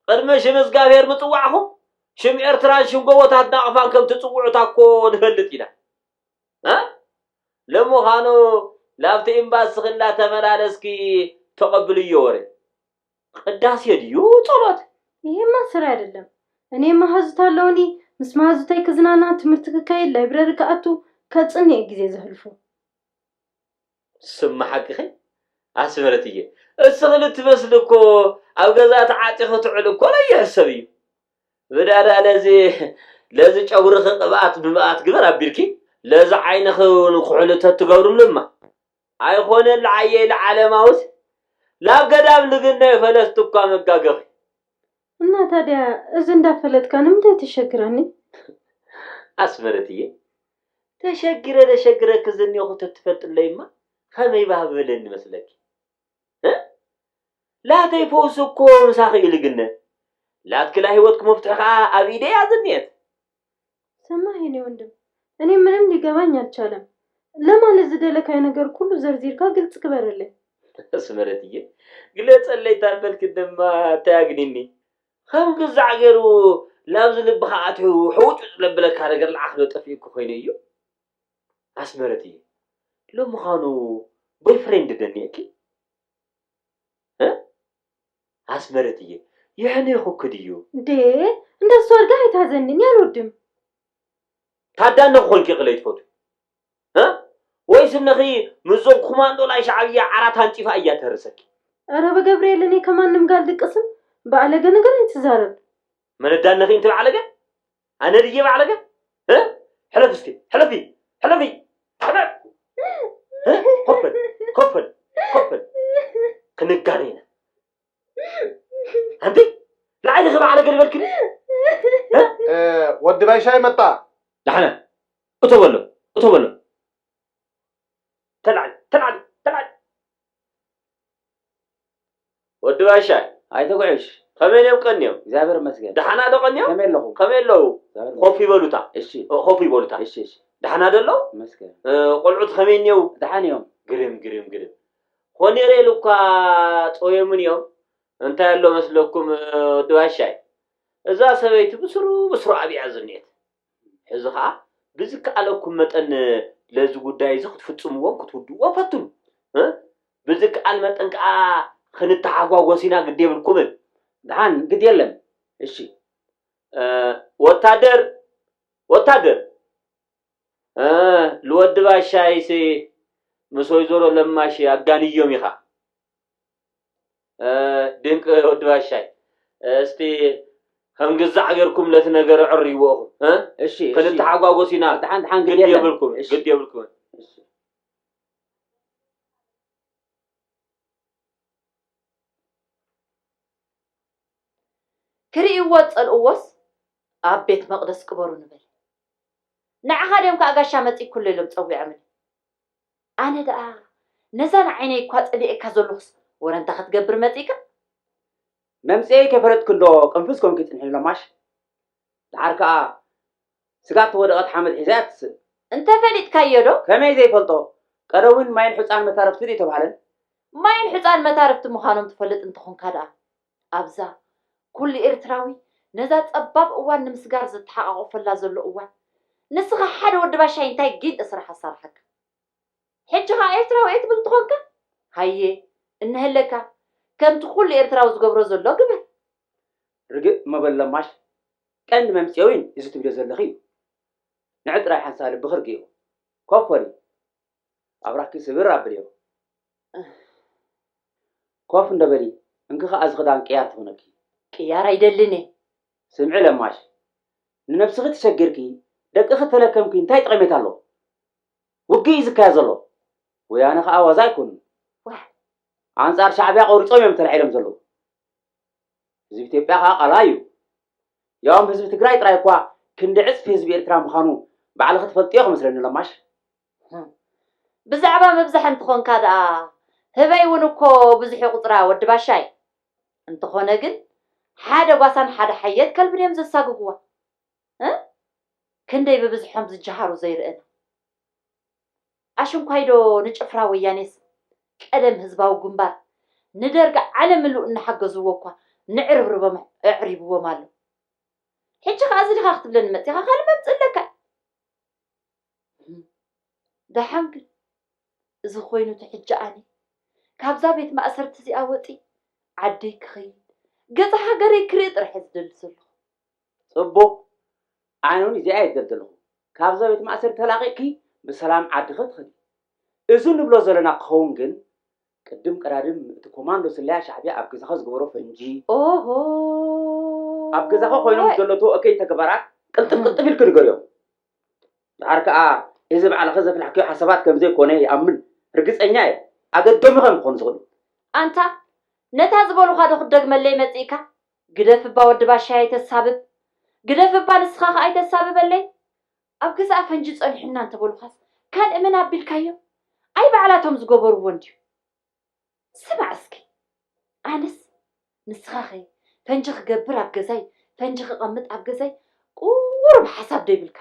ቅድሚ ሽም እግዚኣብሔር ምጽዋዕኹም ሽም ኤርትራን ሽም ጎቦታት ናቕፋን ከም ትጽውዑታ እኮ ንፈልጥ ኢና። እ? ለምዃኑ ላብቲ ኤምባሲ ክላ ተመላለስኪ ተቐብልዮ ወረ። ቅዳሴ ድዩ ጸሎት? ይሄማ ስራ አይደለም። እኔ መሃዙት አለውኒ ምስ መሃዙታይ ክዝናና ትምህርት ክካየድ ላይብረሪ ከኣቱ ከጽንዕ ጊዜ ዘህልፎ። ስማ ሓቅኺ ኣስመረትየ። እስኺ ልትመስሊ እኮ ኣብ ገዛ ተዓጢኺ ትዕሊ እኮ ለይሕሰብ እዩ። ብዳዳ ለዚ ለዚ ጨጉርኺ ቅብኣት ብምብኣት ግበር ኣቢልኪ ለዚ ዓይንኺ እውን ኩሕሊ ተትገብርሉ እማ። ኣይኾነን ለዓየይ ለዓለማውስ ላብ ገዳም ልግነዩ ፈለስቲ እኳ መጋገኺ። እና ታዲያ እዚ እንዳፈለጥካ ንምንታይ ተሸግረኒ? ኣስመረትየ፣ ተሸግረ ደሸግረኪ ዝኒኹ ተትፈልጥለይማ ከመይ ባህብለኒ መስለኪ? እ? ላተይ ፈውሲ እኮ ምሳኺ ኢሉ ግነ፣ ላትክላ ህይወትኪ መፍትሒ ከዓ ኣብ ኢደይ እያ ዝኒየት። ሰማህ የኔ ወንድም፣ እኔ ምንም ሊገባኝ አልቻለም። ለማለት ዝደለካይ ነገር ኩሉ ዘርዚርካ ግልጽ ክበርልኝ። ኣስመረትየ፣ ግለጸለይ ታበልኪ ድማ እንታይ ኣግኒኒ? ከም ግዛዕ ገይሩ ላብዚ ልብኻ ኣትዩ ሕውጭ ለብለካ ነገር ለዓኽ ዶ ጠፊእኩ ኮይኑ እዩ? ኣስመረትየ፣ ሎምዃኑ ቦይፍሬንድ ደኒእኪ? እ? ኣስመረትየ፣ የሕኔኹኪ ድዩ? ዴ እንደሱ አድርጋ አይታዘንኝ አልወድም። ታዳነኺ ኮንኪ ክለይ ትፈቱ? እ? ወይስ እነኺ ምስዞም ኮማንዶ ናይ ሻዕብያ ዓራት ኣንጺፋ እያ ተህርሰኪ? ኧረ በገብርኤል እኔ ከማንም ጋር አልድቅስም። ባለገ ነገር አይትዛረብ። መነዳነኺ እንት ባዕለገ? ኣነ ድየ ባዕለገ? እ? ሕለፍ እስቲ፣ ሕለፊ፣ ሕለፊ፣ ሕለፍ! እ? ኮፈል፣ ኮፈል፣ ኮፈል! ክንጋነ ኢና። ኣንቲ ንዓይ ንኽባዕለገ ዝበልክኒ? እ? እ፣ ወዲ ባይሻይ መጣ። ዳሕነ፣ እቶ በሎ፣ እቶ በሎ። ተላዕል፣ ተላዕል፣ ተላዕል። ወዲ ባሻይ፣ ኣይትጉዕሽ። ከመይ እዮም ቀንዮም? እግዚኣብሔር ይመስገን። ደሓና ዶ ቀንዮም? ከመይ ኣለኹም? ከመይ ኣለዉ? እግዚኣብሔር ኮፍ ይበሉታ። እሺ፣ እ፣ ኮፍ ይበሉታ። እሺ፣ እሺ። ደሓና ዶ ኣለዉ? ይመስገን። እ፣ ቆልዑት ከመይ እኒው? ደሓን እዮም። ግርም፣ ግርም፣ ግርም። ሆኔሬል እኳ ጸወዮምን እዮም። እንታይ ኣሎ መስለኩም፣ እ፣ ወዲ ባሻይ? እዛ ሰበይቲ ብስሩ ብስሩ ኣብያ ዝኔት። ሕዚ ኸዓ ብዝከኣለኩም መጠን ለዚ ጉዳይ እዚ ክትፍጽምዎን ክትውድዎ ፈትኑ። እ? ብዝከኣል መጠን ከኣ ክንተሓጓጎስ ኢና፣ ግዲ የብልኩምን። ደሓን ግድ የለን። እሺ። እ፣ ወታደር፣ ወታደር፣ እ፣ ልወዲ ባሻይሲ ምስ ወይዘሮ ለማሽ ኣጋንዮም ኢኻ። እ፣ ድንቂ ወዲ ባሻይ። እስቲ ከም ግዛዕ ጌርኩም ለቲ ነገር ኣዕርይዎ ኢኹም፣ እ? እሺ፣ እሺ። ክንተሓጓጎስ ኢና። ደሓን፣ ደሓን፣ ግድ ግድ የለን። የብልኩም፣ እሺ። ግድ የብልኩም። እሺ። ክርእይዎ ዝጸልእዎስ ኣብ ቤት መቕደስ ቅበሩ ንበል። ንዓኻ ድዮም ከኣ ጋሻ መጺእኩሎ ኢሎም ጸዊዖምኒ። ኣነ ደኣ ነዛ ንዓይነይ እኳ ጸሊኤካ ዘለኹስ ወረ እንታይ ክትገብር መጺእካ? መምጽኤ ከይፈለጥኪ እንዶ ቅንፍዝ ኮንኪ ጽንሒ ለማሽ። ደሓር ከኣ ስጋብ ተወደቐት ሓመድ ሒዛ እያ ትስእ። እንተፈሊጥካዮ ዶ? ከመይ ዘይፈልጦ? ቀደም እውን ማይን ሑጻን መታረፍቲ ዘይተባህለን። ማይን ሑጻን መታረፍቲ ምዃኖም ትፈልጥ እንተኾንካ ደኣ ኣብዛ ኩሉ ኤርትራዊ ነዛ ጸባብ እዋን ንምስጋር ዝተሓቓቖፈላ ዘሎ እዋን ንስኻ ሓደ ወዲ ባሻይ እንታይ ጊንጢ ስራሕ ኣሳርሓካ? ሕጂ ኸኣ ኤርትራዊ እየ ትብል እንተኾንካ ሃየ እነሀለካ ከምቲ ኩሉ ኤርትራዊ ዝገብሮ ዘሎ ግበር። ርግእ መበል ለማሽ ቀንዲ መምጽኤ እውን እዚ ትብልዮ ዘለኺ እዩ። ንዒ ጥራይ ሓንሳእ ልብኺ ርግእዮ። ኮፍ በሊ። ኣብራኽኪ ስብር ኣብልዮ። ኮፍ እንዶ በሊ። እንኪ ኸኣ እዚ ክዳን ቅያር ትኹነኪ። ቅያር ኣይደልን እየ። ስምዒ ለማሽ፣ ንነብስኺ ተሸጊርኪ ደቅኺ ተለከምኪ እንታይ ጠቐሜታ ኣለዎ? ውግእ እዩ ዝካየድ ዘሎ። ወያነ ኸኣ ዋዛ ኣይኮኑን። ዋይ። ኣንጻር ሻዕብያ ቆሪጾም እዮም ተላዒሎም ዘለዉ። ህዝቢ ኢትዮጵያ ኸኣ ቃልኣ እዩ። ያውም ህዝቢ ትግራይ ጥራይ እኳ ክንዲ ዕጽፊ ህዝቢ ኤርትራ ምዃኑ ባዕልኺ ትፈልጥዮ ክመስለኒ ለማሽ። ብዛዕባ ምብዛሕ እንተኾንካ ደኣ ህበይ እውን እኮ ብዙሕ እዩ ቁጽራ ወዲ ባሻይ። እንተኾነ ግን ሓደ ጓሳን ሓደ ሓየት ከልብን እዮም ዘሳግጉዋ። እ? ክንደይ ብብዝሖም ዝጀሃሩ ዘይርእና። ኣሽንኳይዶ ንጭፍራ ወያኔስ ቀደም ህዝባዊ ግንባር ንደርግ ዓለም ምሉእ እናሓገዝዎ እኳ ንዕርብርቦም ኣዕሪብዎም ኣሎ። ሕጂ ኸኣ እዚ ዲኻ ክትብለኒ መጺኻ ካልእ መምጽእ ኣለካ። ደሓን ግን እዚ ኮይኑ እቲ ሕጂ ኣነ ካብዛ ቤት ማእሰርቲ እዚኣ ወጺ ዓደይ ክኸይድ ገዛ ሃገረይ ክርኢ ጥራሕ እየ ዝደሊ ዘለኹ። ጽቡቕ፣ ኣነ እውን እዚኣ እየ ዝደሊ ዘለኹ። ካብዛ ቤት ማእሰርቲ ተላቒቕኪ ብሰላም ዓድኺ ትኸዲ። እዚ ንብሎ ዘለና ክኸውን ግን ቅድም ቀዳድም እቲ ኮማንዶ ስለያ ሻዕብያ ኣብ ገዛኻ ዝገበሮ ፈንጂ ኦሆ ኣብ ገዛኻ ኮይኖም ዘለቶ እከይ ተግባራት ቅልጥፍ ቅልጥፍ ኢልኪ ንገርዮም። ደሓር ከኣ እዚ ባዕልኺ ዘፍላሕክዮ ሓሳባት ከም ዘይኮነ ይኣምን። ርግጸኛ እየ። ኣገዶም ኢኻ እዮም ክኾኑ ዝኽእሉ። ኣንታ ነታ ዝበሉኻ ዶ ክትደግመለይ መጺእካ? ግደፍ እባ ወዲ ባሻይ ኣይተሳብብ። ግደፍ እባ ንስኻ ኸኣ ኣይተሳብበለይ። ኣብ ገዛኣ ፈንጂ ጸኒሑና እንተበሉኻስ ካልእ መን ኣቢልካዮ? ኣይ ባዕላቶም ዝገበርዎ እንድዩ። ስማዕ እስኪ ኣነስ ንስኻኸ ፈንጂ ክገብር ኣብ ገዛይ ፈንጂ ክቐምጥ ኣብ ገዛይ ቁሩብ ሓሳብ ዶ ይብልካ?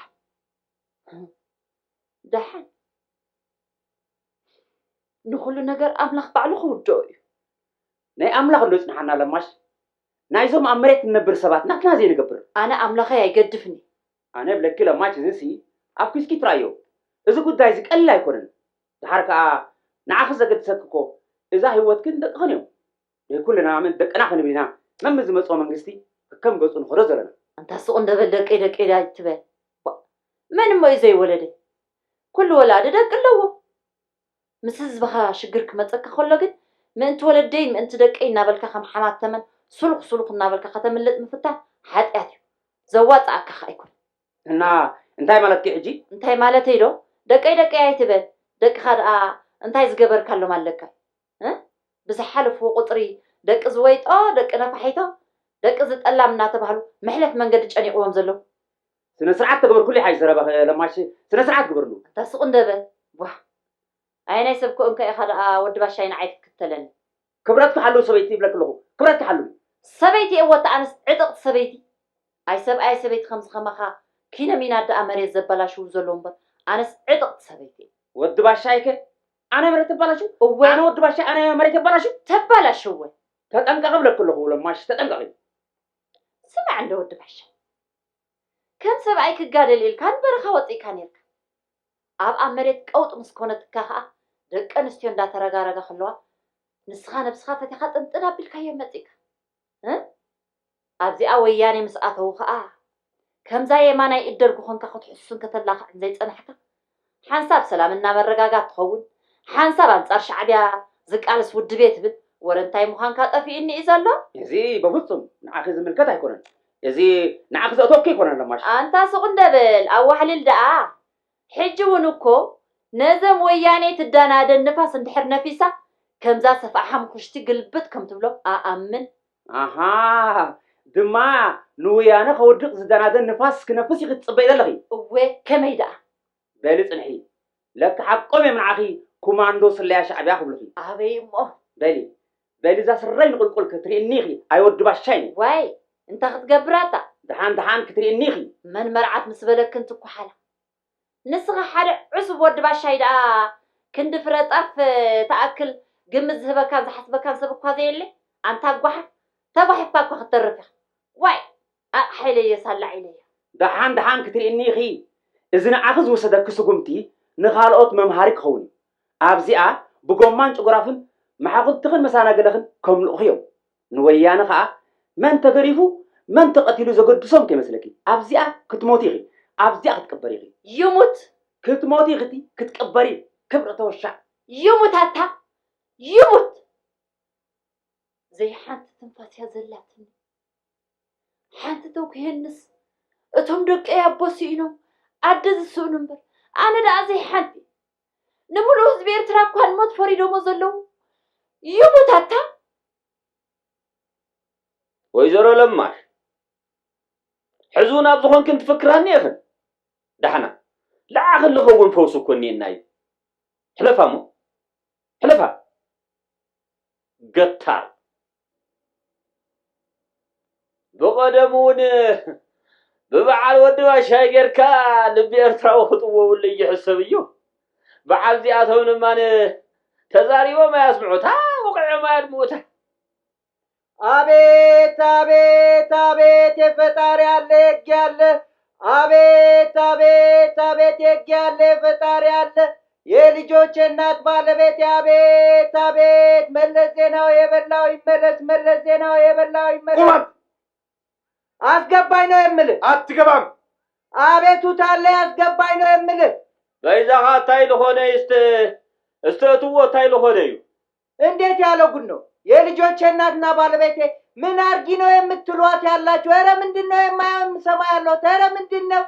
ደሓን ንኹሉ ነገር ኣምላኽ ባዕሉ ክውድኦ እዩ። ናይ ኣምላኽ እንዶ ይጽንሓና ለማሽ። ናይዞም ኣብ መሬት እንነብር ሰባት ናትና ዘይንገብር። ኣነ ኣምላኸይ ኣይገድፍን እዩ። ኣነ ብለኪ ለማሽ እዚሲ ኣብ ኪስኪ ትራዮ። እዚ ጉዳይ እዚ ቀሊል ኣይኮነን። ድሓር ከኣ ንዓኺ ዘገድሰኪ እኮ እዛ ህይወትክን ደቅኽን እዮም። ናይ ኩልና መን ደቅና ክንብል ኢና መም ዝመጽኦ መንግስቲ ከከም ገጹ ንኸዶ ዘለና። ኣንታ ስቕ እንደ በል ደቀይ ደቀይ ዳ ኣይትበል። ቧ፣ መን እሞ እዩ ዘይወለደ? ኩሉ ወላዲ ደቂ ኣለዎ። ምስ ህዝብኻ ሽግር ክመጸካ ከሎ ግን ምእንቲ ወለደይን ምእንቲ ደቀይ እናበልካ ከም ሓማት ተመን ሱሉኽ ሱሉኽ እናበልካ ከተምልጥ ምፍታን ሓጢኣት እዩ። ዘዋጽኣካ ኸኣ ኣይኮነን። እና እንታይ ማለትኪ ሕጂ? እንታይ ማለተይ ዶ? ደቀይ ደቀይ ኣይትበል። ደቅኻ ደኣ እንታይ ዝገበርካሎም ኣለካ? እ? ብዝሓለፍዎ ቁጽሪ ደቂ ዝወይጦ፣ ደቂ ነፋሒቶ፣ ደቂ ዝጠላም እናተባህሉ መሕለፍ መንገዲ ጨኒቕዎም ዘለዉ። ስነ ስርዓት ተግበርኩሉ ይሓይ ዘረባኺ ለማሽ፣ ስነ ስርዓት ግበርሉ። ኣንታ ስቕ እንደ በል። ቧ። ኣየናይ ሰብ ኮንካ ኢኻ ደኣ ወዲ ባሻይ ንዓይ ትክተለኒ? ክብረትኪ ሓልው ሰበይቲ ይብለኪ ኣለኹ። ክብረትኪ ሓልው። ሰበይቲ እየ ወታ ኣነስ ዕጥቕቲ ሰበይቲ። ኣይ ሰብኣይ ሰበይቲ ከምዚ ከማኻ ኪነ ሚና ደኣ መሬት ዘበላሽው ዘለዉ እምበር ኣነስ ዕጥቕቲ ሰበይቲ እየ። ወዲ ባሻይከ ኣነ መሬት ተባላሽው? እወ። ኣነ ወዲ ባሻይ ኣነ መሬት የባላሽው? ተባላሽው ወይ? ተጠንቀቂ ብለኪ ኣለኹ ለማሽ ተጠንቀቂ። ስማዕ እንደ ወዲ ባሻይ ከም ሰብኣይ ክጋደል ኢልካ ንበረኻ ወፂእካ ነርካ። ኣብ ኣብ መሬት ቀውጥ ምስ ኮነትካ ኸዓ ደቂ ኣንስትዮ እንዳተረጋረጋ ከለዋ ንስኻ ነብስኻ ፈቲኻ ጥንጥን ኣቢልካዮ መፂእካ። እ? ኣብዚኣ ወያኔ ምስ ኣተዉ ኸዓ ከምዛ የማናይ ኢድ ደርጊ ኾንካ ክትሕሱን ከተላኽዕን ዘይጸናሕካ ሓንሳብ ሰላምና መረጋጋት ትኸውን ሓንሳብ ኣንጻር ሻዕብያ ዝቃለስ ውድብ እየ ትብል ወረ እንታይ ምዃንካ ጠፊኡኒ እዩ ዘሎ። እዚ በፍጹም ንዓኺ ዝምልከት ኣይኮነን። እዚ ንዓኺ ዘእተወኪ ኣይኮነን ለማሽ። ኣንታ ስቕ እንደ በል ኣዋሕልል ደኣ። ሕጂ እውን እኮ ነዘም ወያኔ ትዳናደን ንፋስ እንድሕር ነፊሳ ከምዛ ሰፍኣ ሓምኩሽቲ ግልብጥ ከም ትብሎ ኣኣምን። ኣሃ ድማ ንወያነ ከውድቕ ዝዳናደን ንፋስ ክነፍስ ኢኺ ትጽበይ ዘለኺ። እወ ከመይ ደኣ? በሊ ጽንሒ ለካ ሓቆም እዮም ንዓኺ ኩማንዶ ስለያ ሻዕብያ ክብሉኺ። ኣበይ እሞ? በሊ በሊ እዛ ስረይ ንቁልቁል ክትርእኒ ኢኺ ኣይወዲ ባሻይ። ዋይ እንታይ ክትገብራታ? ደሓን ደሓን ክትርእኒ ኢኺ። መን መርዓት ምስ በለክን ትኳሓላ። ንስኻ ሓደ ዕሱብ ወዲ ባሻይ ደኣ ክንዲ ፍረ ጣፍ ትኣክል ግምት ዝህበካን ዝሓስበካን ሰብ እኳ ዘየለ ኣንታ ጓሓፍ ተጓሒፍካ እኳ ክትተርፍ ኢኻ። ዋይ ኣቕሓ ኢለዮ ሳላዕ ኢለዮ። ደሓን ደሓን ክትርእኒ ኢኺ። እዚ ንዓኺ ዝወሰደኪ ስጉምቲ ንኻልኦት መምሃሪ ክኸውን እዩ። ኣብዚኣ ብጎማን ጭጉራፍን መሓኹልትኽን መሳናግልኽን ከምልኡኺ እዮም። ንወያነ ኸኣ መን ተገሪፉ መን ተቐቲሉ ዘገድሶም ከይመስለኪ። ኣብዚኣ ክትሞቲ ኢኺ። ኣብዚኣ ክትቅበሪ ኢኺ። ይሙት ክትሞቲ ኢኺ ክትቅበሪ። ክብሪ ተወሻዕ። ይሙት ኣታ ይሙት። ዘይሓንቲ ትንፋስ እያ ዘላትኒ። ሓንቲ ተጉሄንስ እቶም ደቀይ ኣቦ ስኢኖም ኣደ ዝስእኑ እምበር ኣነ ደኣ ዘይሓንቲ። ንምሉእ ህዝቢ ኤርትራ እኳ ንሞት ፈሪዶሞ ዘለዉ። ይሙት ኣታ። ወይዘሮ ለማሽ ሕዚ እውን ኣብ ዝኾንክን ትፍክራ እኒኤኽን። ዳሕና ልዓኽን ልኸውን ፈውሲ እኮ እኒኤና እዩ። ሕለፋ እሞ ሕለፋ። ገታር ብቐደሙ እውን ብበዓል ወዲ ባሻይ ጌርካ ልቢ ኤርትራዊ ክጥወውሉ ይሕሰብ እዩ። በዓል እዚኣቶም ድማ ተዛሪቦም ኣያስምዑታ ወቕዖም ኣያድምኡታ። አቤት አቤት አቤት የፈጣሪ አለ የጌ አለ። አቤት አቤት አቤት የጌ አለ የፈጣሪ አለ። የልጆቼ እናት ባለቤቴ አቤት አቤት። መለስ ዜናዊ የበላው ይመለስ፣ መለስ ዜናዊ የበላው ይመለስ። ቁማት! አስገባኝ ነው የምልህ። አትገባም። አቤቱታ አለ አስገባኝ ነው የምልህ። በይዛኻ እንታይ ልኾነ እስተ እስተ እትዎ እንታይ ልኾነ እዩ? እንዴት ያለ ጉድ ነው? የልጆቼ እናትና ባለቤቴ ምን አርጊ ነው የምትሏት ያላችሁ? ኧረ ምንድን ነው የማየው የምሰማ ያለሁት? ኧረ ምንድን ነው?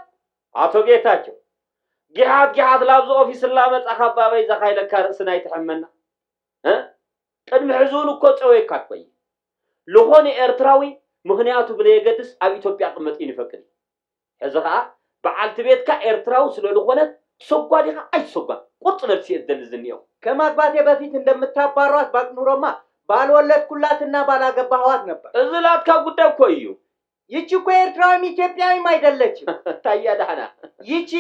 ኣቶ ጌታቸው፣ ጊሓት ጊሓት ላብዚ ኦፊስ ላመጻኻ ባበይ ዘኻይለካ ርእስና ኣይትሕመና። እ? ቅድሚ ሕዚ እውን እኮ ጸወይካ እኮ እዩ። ልኾነ ኤርትራዊ ምኽንያቱ ብለየገድስ ኣብ ኢትዮጵያ ክቕመጥ እዩ ንፈቅድ። ሕዚ ኸኣ በዓልቲ ቤትካ ኤርትራዊ ስለ ዝኾነት ትሰጓ ዲኻ ኣይትሰጓን ቁርጽ መልሲ እየ ዝደሊ ዝኒኦ። ከማግባቴ በፊት እንደምታባሯት ባቅ ኑሮማ ባልወለድኩላትና ባላገባህዋት ነበር። እዚ ናትካ ጉዳይ እኮ እዩ። ይቺ እኮ ኤርትራዊም ኢትዮጵያዊም አይደለችም። ታያ ዳህና። ይቺ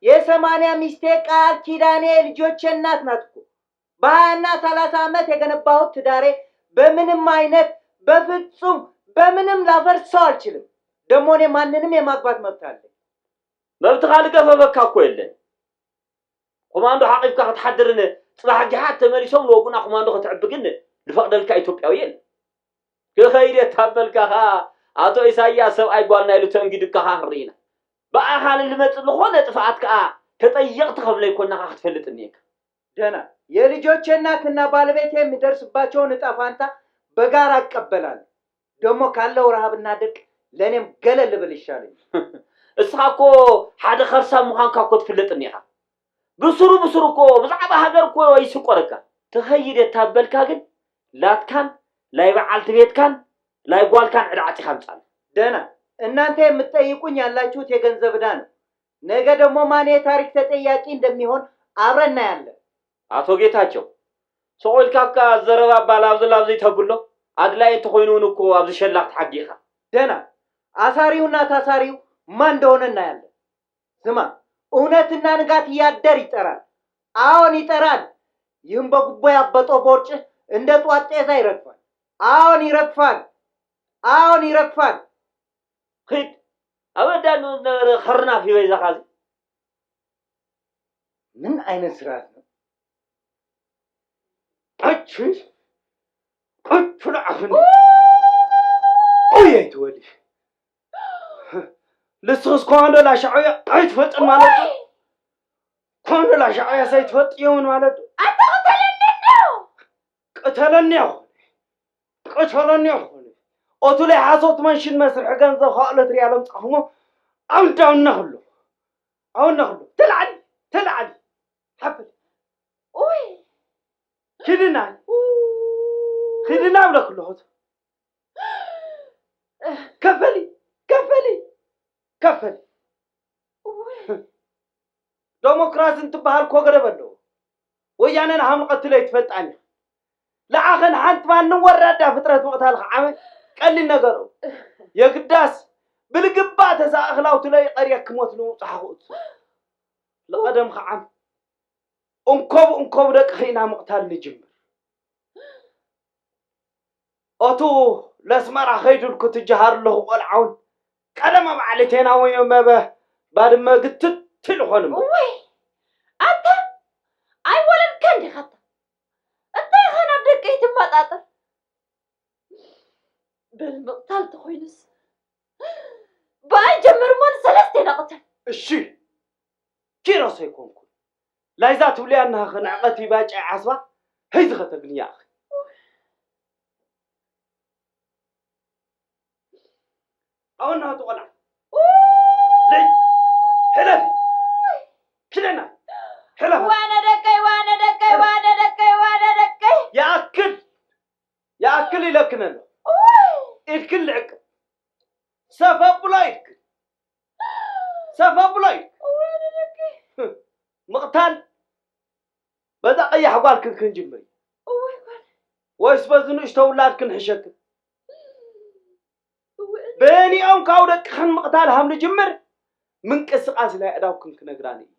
የሰማንያ ሚስቴ ቃል ኪዳኔ የልጆቼ እናት ናት እኮ። በሃያና ሰላሳ ዓመት የገነባሁት ትዳሬ በምንም አይነት በፍጹም በምንም ላፈርሰው አልችልም። ደግሞ እኔ ማንንም የማግባት መብት አለኝ። መብትኻ ልገፈፈካ እኮ የለን። ኮማንዶ ሓቂፍካ ክትሓድርን ጽባሕ ጊሓት ተመሊሶም ንወጉና ኮማንዶ ክትዕብግን ልፈቕደልካ ኢትዮጵያዊ የለን። ክኸይድ የታበልካ ኸኣ ኣቶ ኢሳያስ ሰብኣይ ጓልና ኢሉ ተንጊዱካ ኸኣ ክንርኢ ኢና። ብኣኻ ንልመጽእ ዝኾነ ጥፍኣት ከኣ ተጠየቕቲ ከም ለይኮንናኻ ክትፈልጥ እኒኤካ። ደህና። የልጆቼ እናትና ባለቤቴ የሚደርስባቸውን ዕጣ ፋንታ በጋራ እቀበላለሁ። ደግሞ ካለው ረሃብና ድርቅ ለእኔም ገለል ብል ይሻለኛል። እስኻ እኮ ሓደ ኸርሳም ምዃንካ እኮ ትፍለጥ እኒኻ። ብስሩ ብስሩ እኮ ብዛዕባ ሃገር እኮ ይስቆረካ። ትኸይድ የታበልካ ግን ላትካን ላይ በዓልቲ ቤትካን ላይ ጓልካን ዕዳ ዓጺኻ ምጻና። ደህና። እናንተ የምትጠይቁኝ ያላችሁት የገንዘብ ዕዳ ነው። ነገ ደግሞ ማን የታሪክ ተጠያቂ እንደሚሆን አብረን እናያለን። ኣቶ ጌታቸው፣ ስቕ ኢልካ እካ ዘረባ እባ ላብዚ ላብዚ ተብሎ፣ ኣድላዪ እንተኾይኑ እውን እኮ ኣብዚ ሸላኽ ተሓጊኻ። ደህና። አሳሪውና ታሳሪው ማን እንደሆነ እናያለን። ስማ፣ እውነትና ንጋት እያደር ይጠራል። አዎን ይጠራል። ይህም በጉቦ ያበጠው ቦርጭ እንደ ጧት ጤዛ ይረግፋል። አዎን ይረግፋል። አዎን ይረግፋል። ኺድ፣ ኣብ ኣዳኑ ዝነበረ ኸርናፍ ይበይዛኻ እዚ። ምን አይነት ስርዓት ነው? እቺ፣ እቺ ለዓፍኒ። ኦይ፣ ኣይትወሊ። ልስኽስ ኮማንዶ ላሻዕብያ ኣይትፈጥን ማለት እዩ። ኮማንዶ ላሻዕብያ ሳይትፈጥ የውን ማለት እዩ። ኣታ ቅተለኒ እንዶ። ቅተለኒ ይኹን። ቅተለኒ ይኹን። ኦቱ ላይ ሓሶት መንሽን መስርሒ ገንዘብ ኻእለት ሪያል ኣምጻኹሞ። ኣውንዳ ኣውና ኹሉ። ኣውና ኹሉ። ተላዓሊ፣ ተላዓሊ። ሓፍል። ኡይ። ኪድና። ኡ። ኪድና ብለክ ኣለኹት። ከፈሊ፣ ከፈሊ፣ ከፈሊ። ኡይ። ደሞክራሲ እንትበሃል እኮ ገደብ ኣለዎ። ወያነ ንሃም ንቐትል ኣይትፈልጣን ኢኻ። ለዓኸን ሓንቲ ማንም ወራዳ ፍጥረት ምቕታል ኸዓመ ቀሊል ነገሩ። የግዳስ ብልግባእ ተሳእኽላው ትለይ ቀርየክ ሞት ንምብጻሕ ክእቱ። ለቐደም ኸዓም እንኮብ እንኮብ ደቅኺ ኢና ምቕታል ንጅምር። ኦቱ ለስመራ ኸይዱ ክትጀሃር ኣለኹ ቆልዓ እውን ቀደም ኣብ ዓሌቴና ወይ መበ ባድመ ግትት ኢሉ ኾን እሞ። እወይ፣ ኣታ ኣይወለድካን ዲኻ ኣታ? እንታይ ኢኻ ናብ ደቀይ ትመጣጠር? በል ምቕታል ተኾይኑስ ብኣይ ጀምር እሞ ንሰለስቴና ቅተል። እሺ፣ ኪሮስ ኣይኮንኩን። ላይዛ ትብልያ እናኸ ንዕቐት ይባጫ ዓስባ፣ ሄይ ዝኸተግንያ ኣኸ። ኣወና ቱ ቆልዓ። ልዒ። ሕለፊ። ክደና። ሕለፊ። ዋነ ደቀይ፣ ዋነ ደቀይ፣ ዋነ ደቀይ፣ ዋነ ደቀይ። ይኣክል። ይኣክል ኢለክን ኣሎ። እዋይ። ኢድክን ልዕቅብ። ሰፈ ብሎ ኢድክን። ሰፈ ብሎ ኢድክን። እዋይ፣ ዋነ ደቀይ። ምቕታል በዛ ቀያሕ ጓልክን ክንጅምር እዩ። እዋይ፣ ጓል። ወይስ በዚ ንእሽቶ ውላድክን ሕሸክን? እወ፣ እኔ በኒኦም ካብ ደቅኽን ምቕታል ሃም ንጅምር፣ ምንቅስቓስ ናይ ኣእዳውክን ክነግራኒ እየ።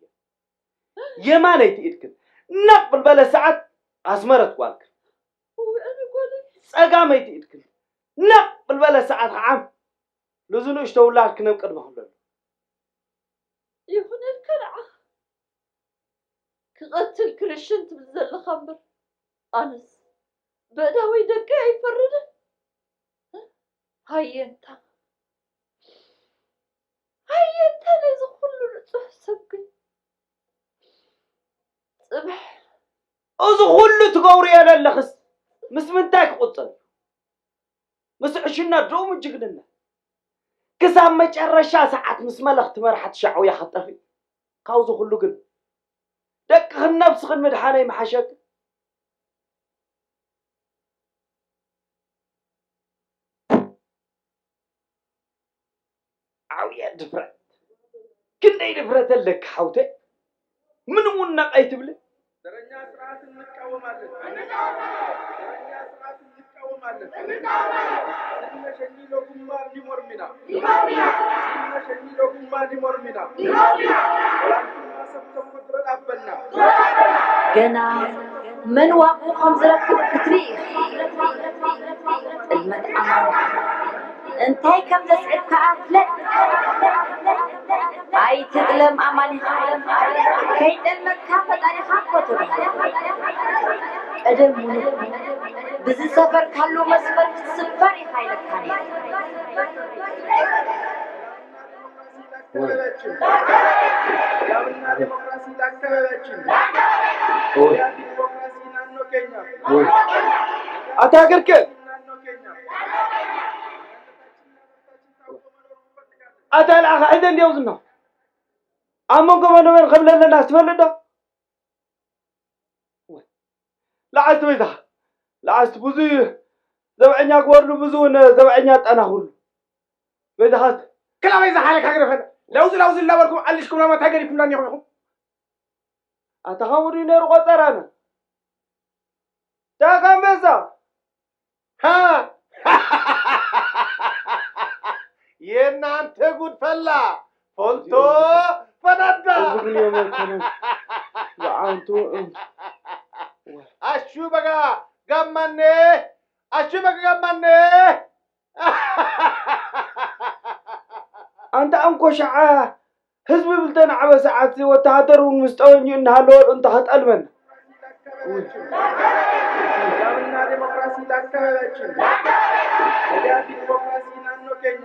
የማነይቲ ኢድክን ነቕ ብልበለ ሰዓት ኣስመረት ጓልክን። እወ፣ እኔ ጓለይ። ጸጋመይቲ ኢድክን ነቕ ብልበለ ሰዓት ኸዓ ልዙ ንእሽቶ ውላድክን ኣብ ቅድመ ኹለሉ። ይኹነልካ ንዓኻ። ክቐትል ክርሽን ትብል ዘለኻ እምበር፣ ኣነስ በእዳወይ ደቀይ ኣይፈርድን። ሃየንታ፣ ሃየንታ ነዚ ኩሉ ንጹህ ሰብ ግን ጽብሕ። እዚ ኩሉ ትገብርዮ ዘለኽስ ምስ ምንታይ ክቑጸር እዩ? ምስ ዕሽነት ዶ ምስ ጅግንነት? ክሳብ መጨረሻ ሰዓት ምስ መለኽቲ መራሕቲ ሻዕውያ ክትጠፍኢ። ካብዚ ኩሉ ግን ደቅኽን ነብስኽን ምድሓነይ ምሓሸኪ። ዓብየ ድፍረት። ክንደይ ድፍረት ኣለካ ሓውተይ? ምን ውነቕ ኣይትብልን? ዘረኛ ስርዓት እንቃወማለን። ዘረኛ ስርዓት እንቃወማለን። ስመ ሸኒ ሎጉማ ሊሞርሚና። ስመ ሸኒ ሎጉማ ሊሞርሚና። ወላንቱማ ሰብ ተኮድረ ዳበና። ገና መን ዋግኡ ከም ዝረክብ ክትርኢ ኢኺ። ጥልመት ኣማን እንታይ ከም ዘስዕብ ከኣ ፍለጥ። ኣይትጥለም ኣማኒኻ፣ ከይጠልመካ ፈጣሪኻ እኮ ተባሂሉ። ቀደም እውን ብዝሰፈርካሉ መስፈር ክትስፈር ኢኻ ኢለካ ነይረ። ዳክተር አበባችን፣ ሰላምና ዲሞክራሲ ዳክተር አበባችን፣ ያ ዲሞክራሲ ናኖ ኬኛ፣ ኣታ ሃገርከ ናኖ ኬኛ። ኣታ ልኣኻ ሕደ እንዲያው ዝና ኣብ መንጎ መን መን ከም ለለና ትፈልጥ ዶ? ልዓስቲ በይዛኻ ልዓስቲ ብዙ እዩ ዘብዐኛ ግበርሉ ብዙ እውን ዘብዐኛ ኣጠናኽርሉ በይዛኻት ክላ በይዛ ሓለካ ግረፈን ለውዚ ለውዚ እናበልኩም ኣልሽኩም ናማ እንታይ ገዲፍኩምና እኒኹም ኢኹም ኣታ ከምኡ ድዩ ነይሩ ቆፀራና ዳካ ኣንበሳ ሃ! የእናንተ ጉድ ፈላ ፎልቶ ፈነዳ እዚ ግን እዮም ኣይኮነን ዝዓንቱ አሹ በጋ ጋማኔ አሹ በጋ ጋማኔ ኣንታ እንኮሻዓ ህዝቢ ብልተን ዓበ ሰዓት ወተሃደር እውን ምስ ጠበንጅኡ እናሃለወ እንተ ከጠልመን ሰላምና ዲሞክራሲ ዳከበበችን። ወዲያ ዲሞክራሲ ናኖ ኬኛ።